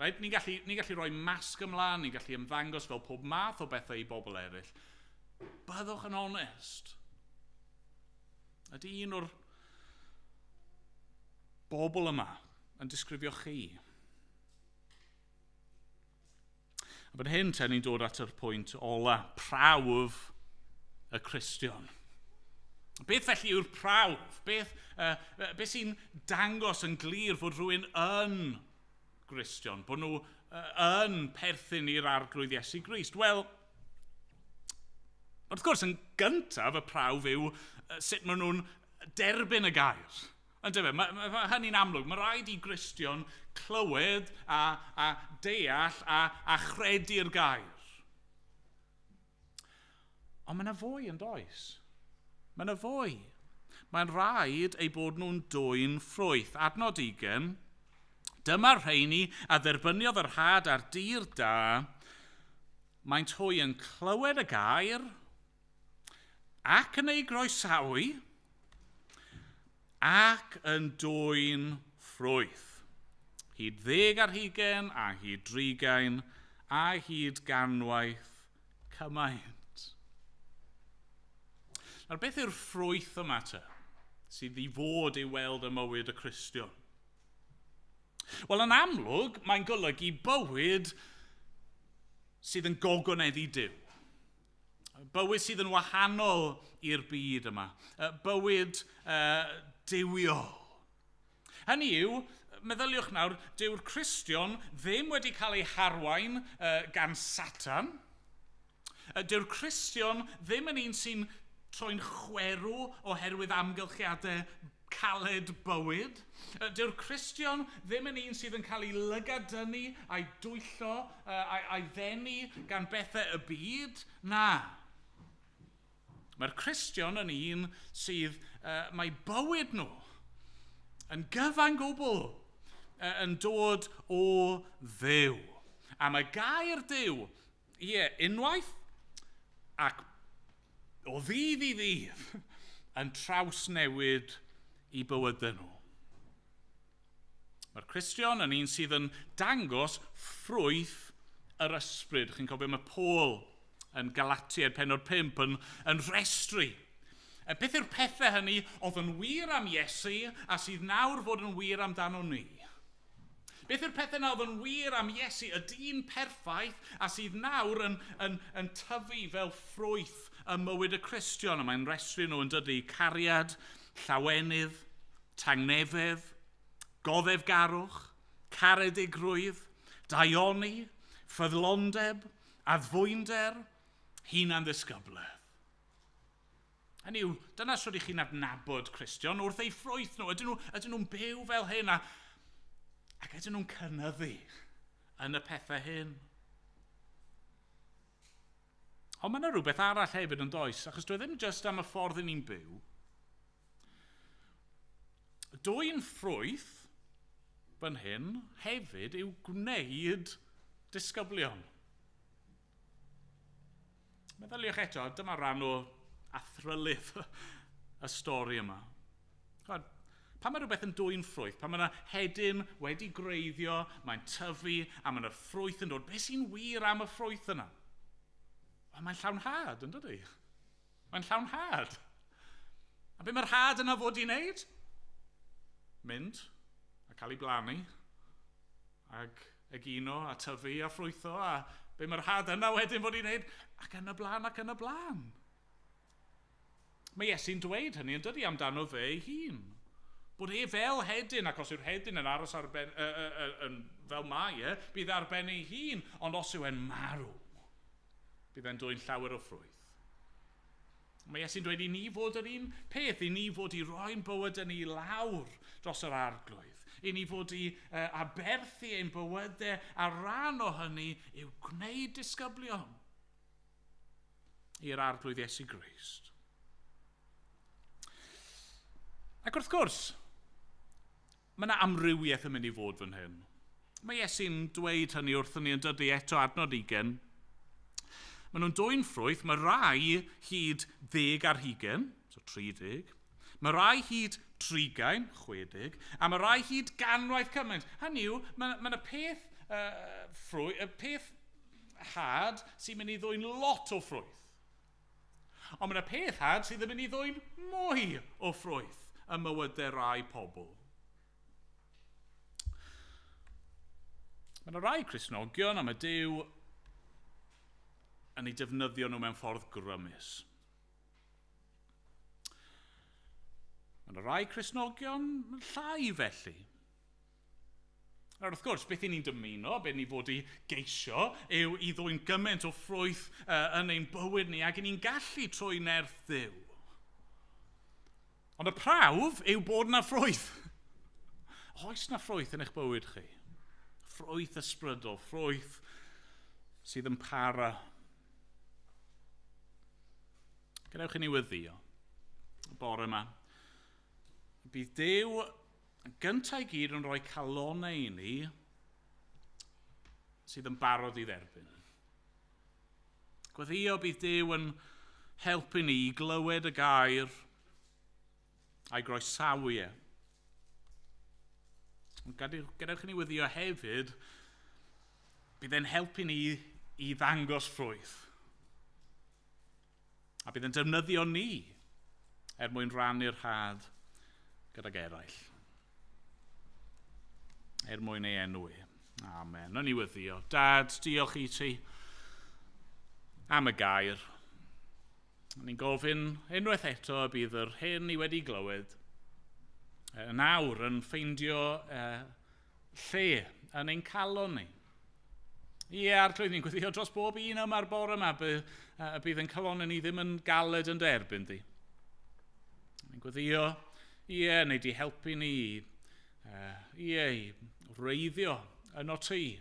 Right? Ni'n gallu rhoi masg ymlaen, ni'n gallu ymddangos fel pob math o bethau i bobl eraill. Byddwch yn onest. Ydy un o'r bobl yma yn disgrifio chi? A fan hyn, te, ni'n dod at yr pwynt ola, prawf y Cristion. Beth felly yw'r prawf? Beth sy'n dangos yn glir fod rhywun yn Gristion, bod nhw yn perthyn i'r Arglwydd Iesu Grist? Wel, Wrth gwrs, yn gyntaf, y prawf yw sut maen nhw'n derbyn y gair. Yndyfe, mae hynny'n amlwg. Mae rhaid i Gristion clywed a deall a chredu'r gair. Ond mae yna fwy yn does? Mae yna fwy. Mae'n rhaid eu bod nhw'n dwyn ffrwyth. Adnod 20, dyma'r rheini a dderbyniodd yr had ar dir da, maent hwy yn clywed y gair ac yn ei groesawu ac yn dwyn ffrwyth. Hyd 20 a hyd 30 a hyd 100 cymaint. Nawr, beth yw'r ffrwyth yma te sydd i fod i weld ym mywyd y Cristion? Wel, yn amlwg, mae'n golygu bywyd sydd yn gogoneddu Duw. Bywyd sydd yn wahanol i'r byd yma. Bywyd duwiol. Hynny yw, meddyliwch nawr, dyw'r Cristion ddim wedi cael ei harwain gan Satan. Dyw'r Cristion ddim yn un sy'n troi'n chwerw oherwydd amgylchiadau caled bywyd. Dyw'r Cristion ddim yn un sydd yn cael ei lygadynnu a'i dwyllo a'i ddenu gan bethau y byd. Na. Mae'r Cristion yn un sydd, mae bywyd nhw yn gyfan gwbl yn dod o Dduw. A mae gair Duw, ie, unwaith ac o ddydd i ddydd yn trawsnewid i bywydau nhw. Mae'r Cristion yn un sydd yn dangos ffrwyth yr ysbryd. Chi'n cofio mae Paul yn Galatiaid pennod 5 yn rhestru. Beth yw'r pethau hynny oedd yn wir am Iesu a sydd nawr fod yn wir amdano ni? Beth yw'r pethau na oedd yn wir am Iesu, y dyn perffaith, a sydd nawr yn tyfu fel ffrwyth ym mywyd y Cristion? A mae'n rhestru nhw yn dydy: cariad, llawenydd, tangnefedd, goddefgarwch, caredigrwydd, daioni, ffyddlondeb, addfwynder, hunan-ddisgyblaeth. Hynny yw, dyna sut ych chi'n adnabod Cristion wrth eu ffrwyth nhw. Ydyn nhw'n byw fel hyn ac ydyn nhw'n cynyddu yn y pethau hyn? Ond mae yna rhywbeth arall hefyd yn does, achos dwi ddim jyst am y ffordd i ni'n byw. Dwyn ffrwyth fan hyn hefyd yw gwneud disgyblion. Meddyliwch eto, dyma rhan o athrylith y stori yma. Pan mae rhywbeth yn dwyn ffrwyth, pan mae yna hedyn wedi gwreiddio, mae'n tyfu a mae yna ffrwyth yn dod, beth sy'n wir am y ffrwyth yna? Wel, mae'n llawn had, yn dydy? Mae'n llawn had. A be mae'r had yna fod i wneud? Mynd a cael ei blannu ac egino a tyfu a ffrwytho, a be mae'r had yna wedyn fod i wneud? Ac yn y blaen ac yn y blaen. Mae Iesu'n dweud hynny yn dydy amdano fe ei hun. Bod e fel hedyn, ac os yw'r hedyn yn aros ar ben, fel mae e, bydd ar ben ei hun, ond os yw e'n marw, bydd e'n dwyn llawer o ffrwyth. Mae Iesu'n dweud i ni fod yr un peth, i ni fod i roi'n bywyd yn ei lawr dros yr arglwydd, i ni fod i aberthu ein bywydau, a rhan o hynny yw gwneud disgyblion i'r arglwydd Iesu Grist. Ac wrth gwrs, mae yna amrywiaeth yn mynd i fod fan hyn. Mae Iesu'n dweud hynny wrthyn ni yn dydy eto adnod 20. Maen nhw'n dwyn ffrwyth, mae rai hyd 10, so 30. Mae rai hyd 30, 60, a mae rai hyd 100 cymaint. Hynny yw, mae yna peth, peth had sy'n mynd i ddwyn lot o ffrwyth. Ond mae yna peth had sydd yn mynd i ddwyn mwy o ffrwyth ym mywydau rai pobl. Mae yna rai Cristnogion a mae Duw yn ei defnyddio nhw mewn ffordd grymus. Mae yna rai Cristnogion llai felly. Nawr, wrth gwrs, beth i ni'n dymuno, beth ni fod i geisio, yw i ddwyn gymaint o ffrwyth yn ein bywyd ni ac i ni'n gallu trwy nerth Dduw. Ond y prawf yw bod na ffrwyth. Oes na ffrwyth yn eich bywyd chi? Ffrwyth ysbrydol, ffrwyth sydd yn para. Gadewch i ni weddïo y bore yma. Bydd Duw gyntaf i gyd yn rhoi calonau i ni sydd yn barod i dderbyn. Gweddïo bydd Duw yn helpu ni i glywed y gair a'i groesawu e. Ond gadewch i ni weddïo hefyd, bydd e'n helpu ni i ddangos ffrwyth. A bydd e'n defnyddio ni er mwyn rannu'r had gydag eraill. Er mwyn ei enw e. Amen. Nawn ni weddïo. Dad, diolch i ti am y gair. Ni'n gofyn unwaith eto y bydd yr hyn ni wedi glywed yn awr yn ffeindio lle yn ein calon ni. Ie, Arglwydd, ni'n gweddïo dros bob un yma'r bore yma, y bydd yn calonau ni ddim yn galed yn derbyn di. Ni'n gweddïo, ie, neu di helpu ni, ie, i wreiddio yno ti.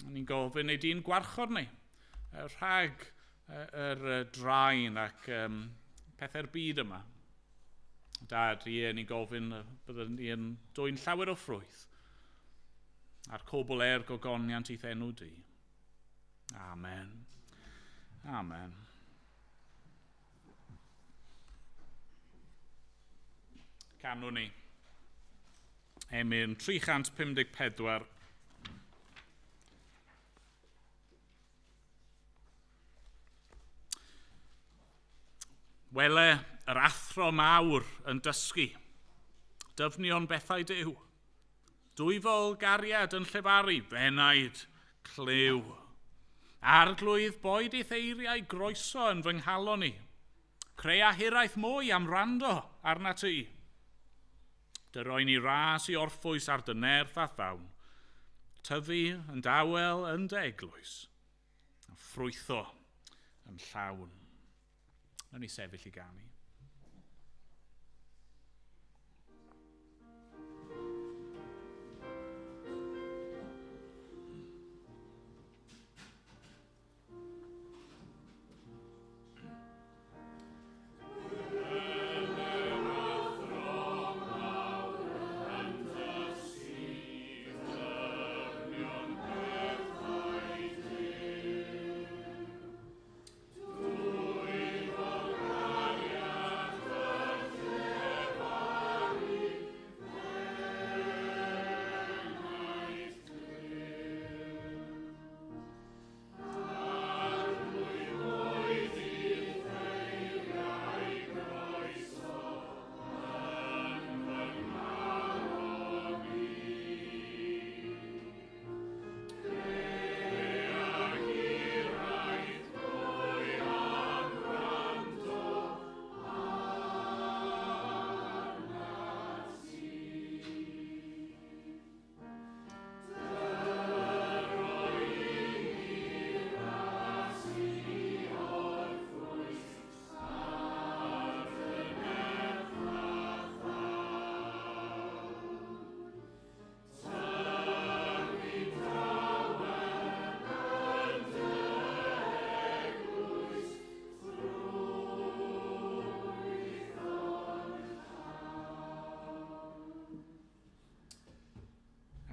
Ni'n gofyn, neu di'n gwarchod ni, rhag yr draen ac pethau'r byd yma. Dad, ie, ni'n gofyn byddwn ni yn dwyn llawer o ffrwyth a'r cwbl er gogoniant i'th enw di. Amen. Amen. Canwn ni. Emyn 354. Wele yr athro mawr yn dysgu, dyfnion bethau Duw. Dwyfol gariad yn llefaru, fenaid, clyw. Arglwydd boed i'th eiriau groeso yn fy nghalon i. Crea hiraeth mwy am rando arna ti. Dy roi ni ras i orffwys ar dy nerth a thawn. Tyfu yn dawel yn dy eglwys. A ffrwytho yn llawn. Nawn ni sefyll i ganu.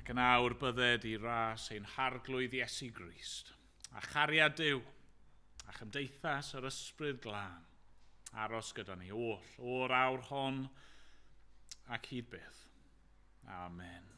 Ac yn awr bydded i ras ein harglwydd Iesu Grist, a chariad Duw, a chymdeithas yr ysbryd glân, aros gyda ni oll, o'r awr hon ac hyd byth. Amen.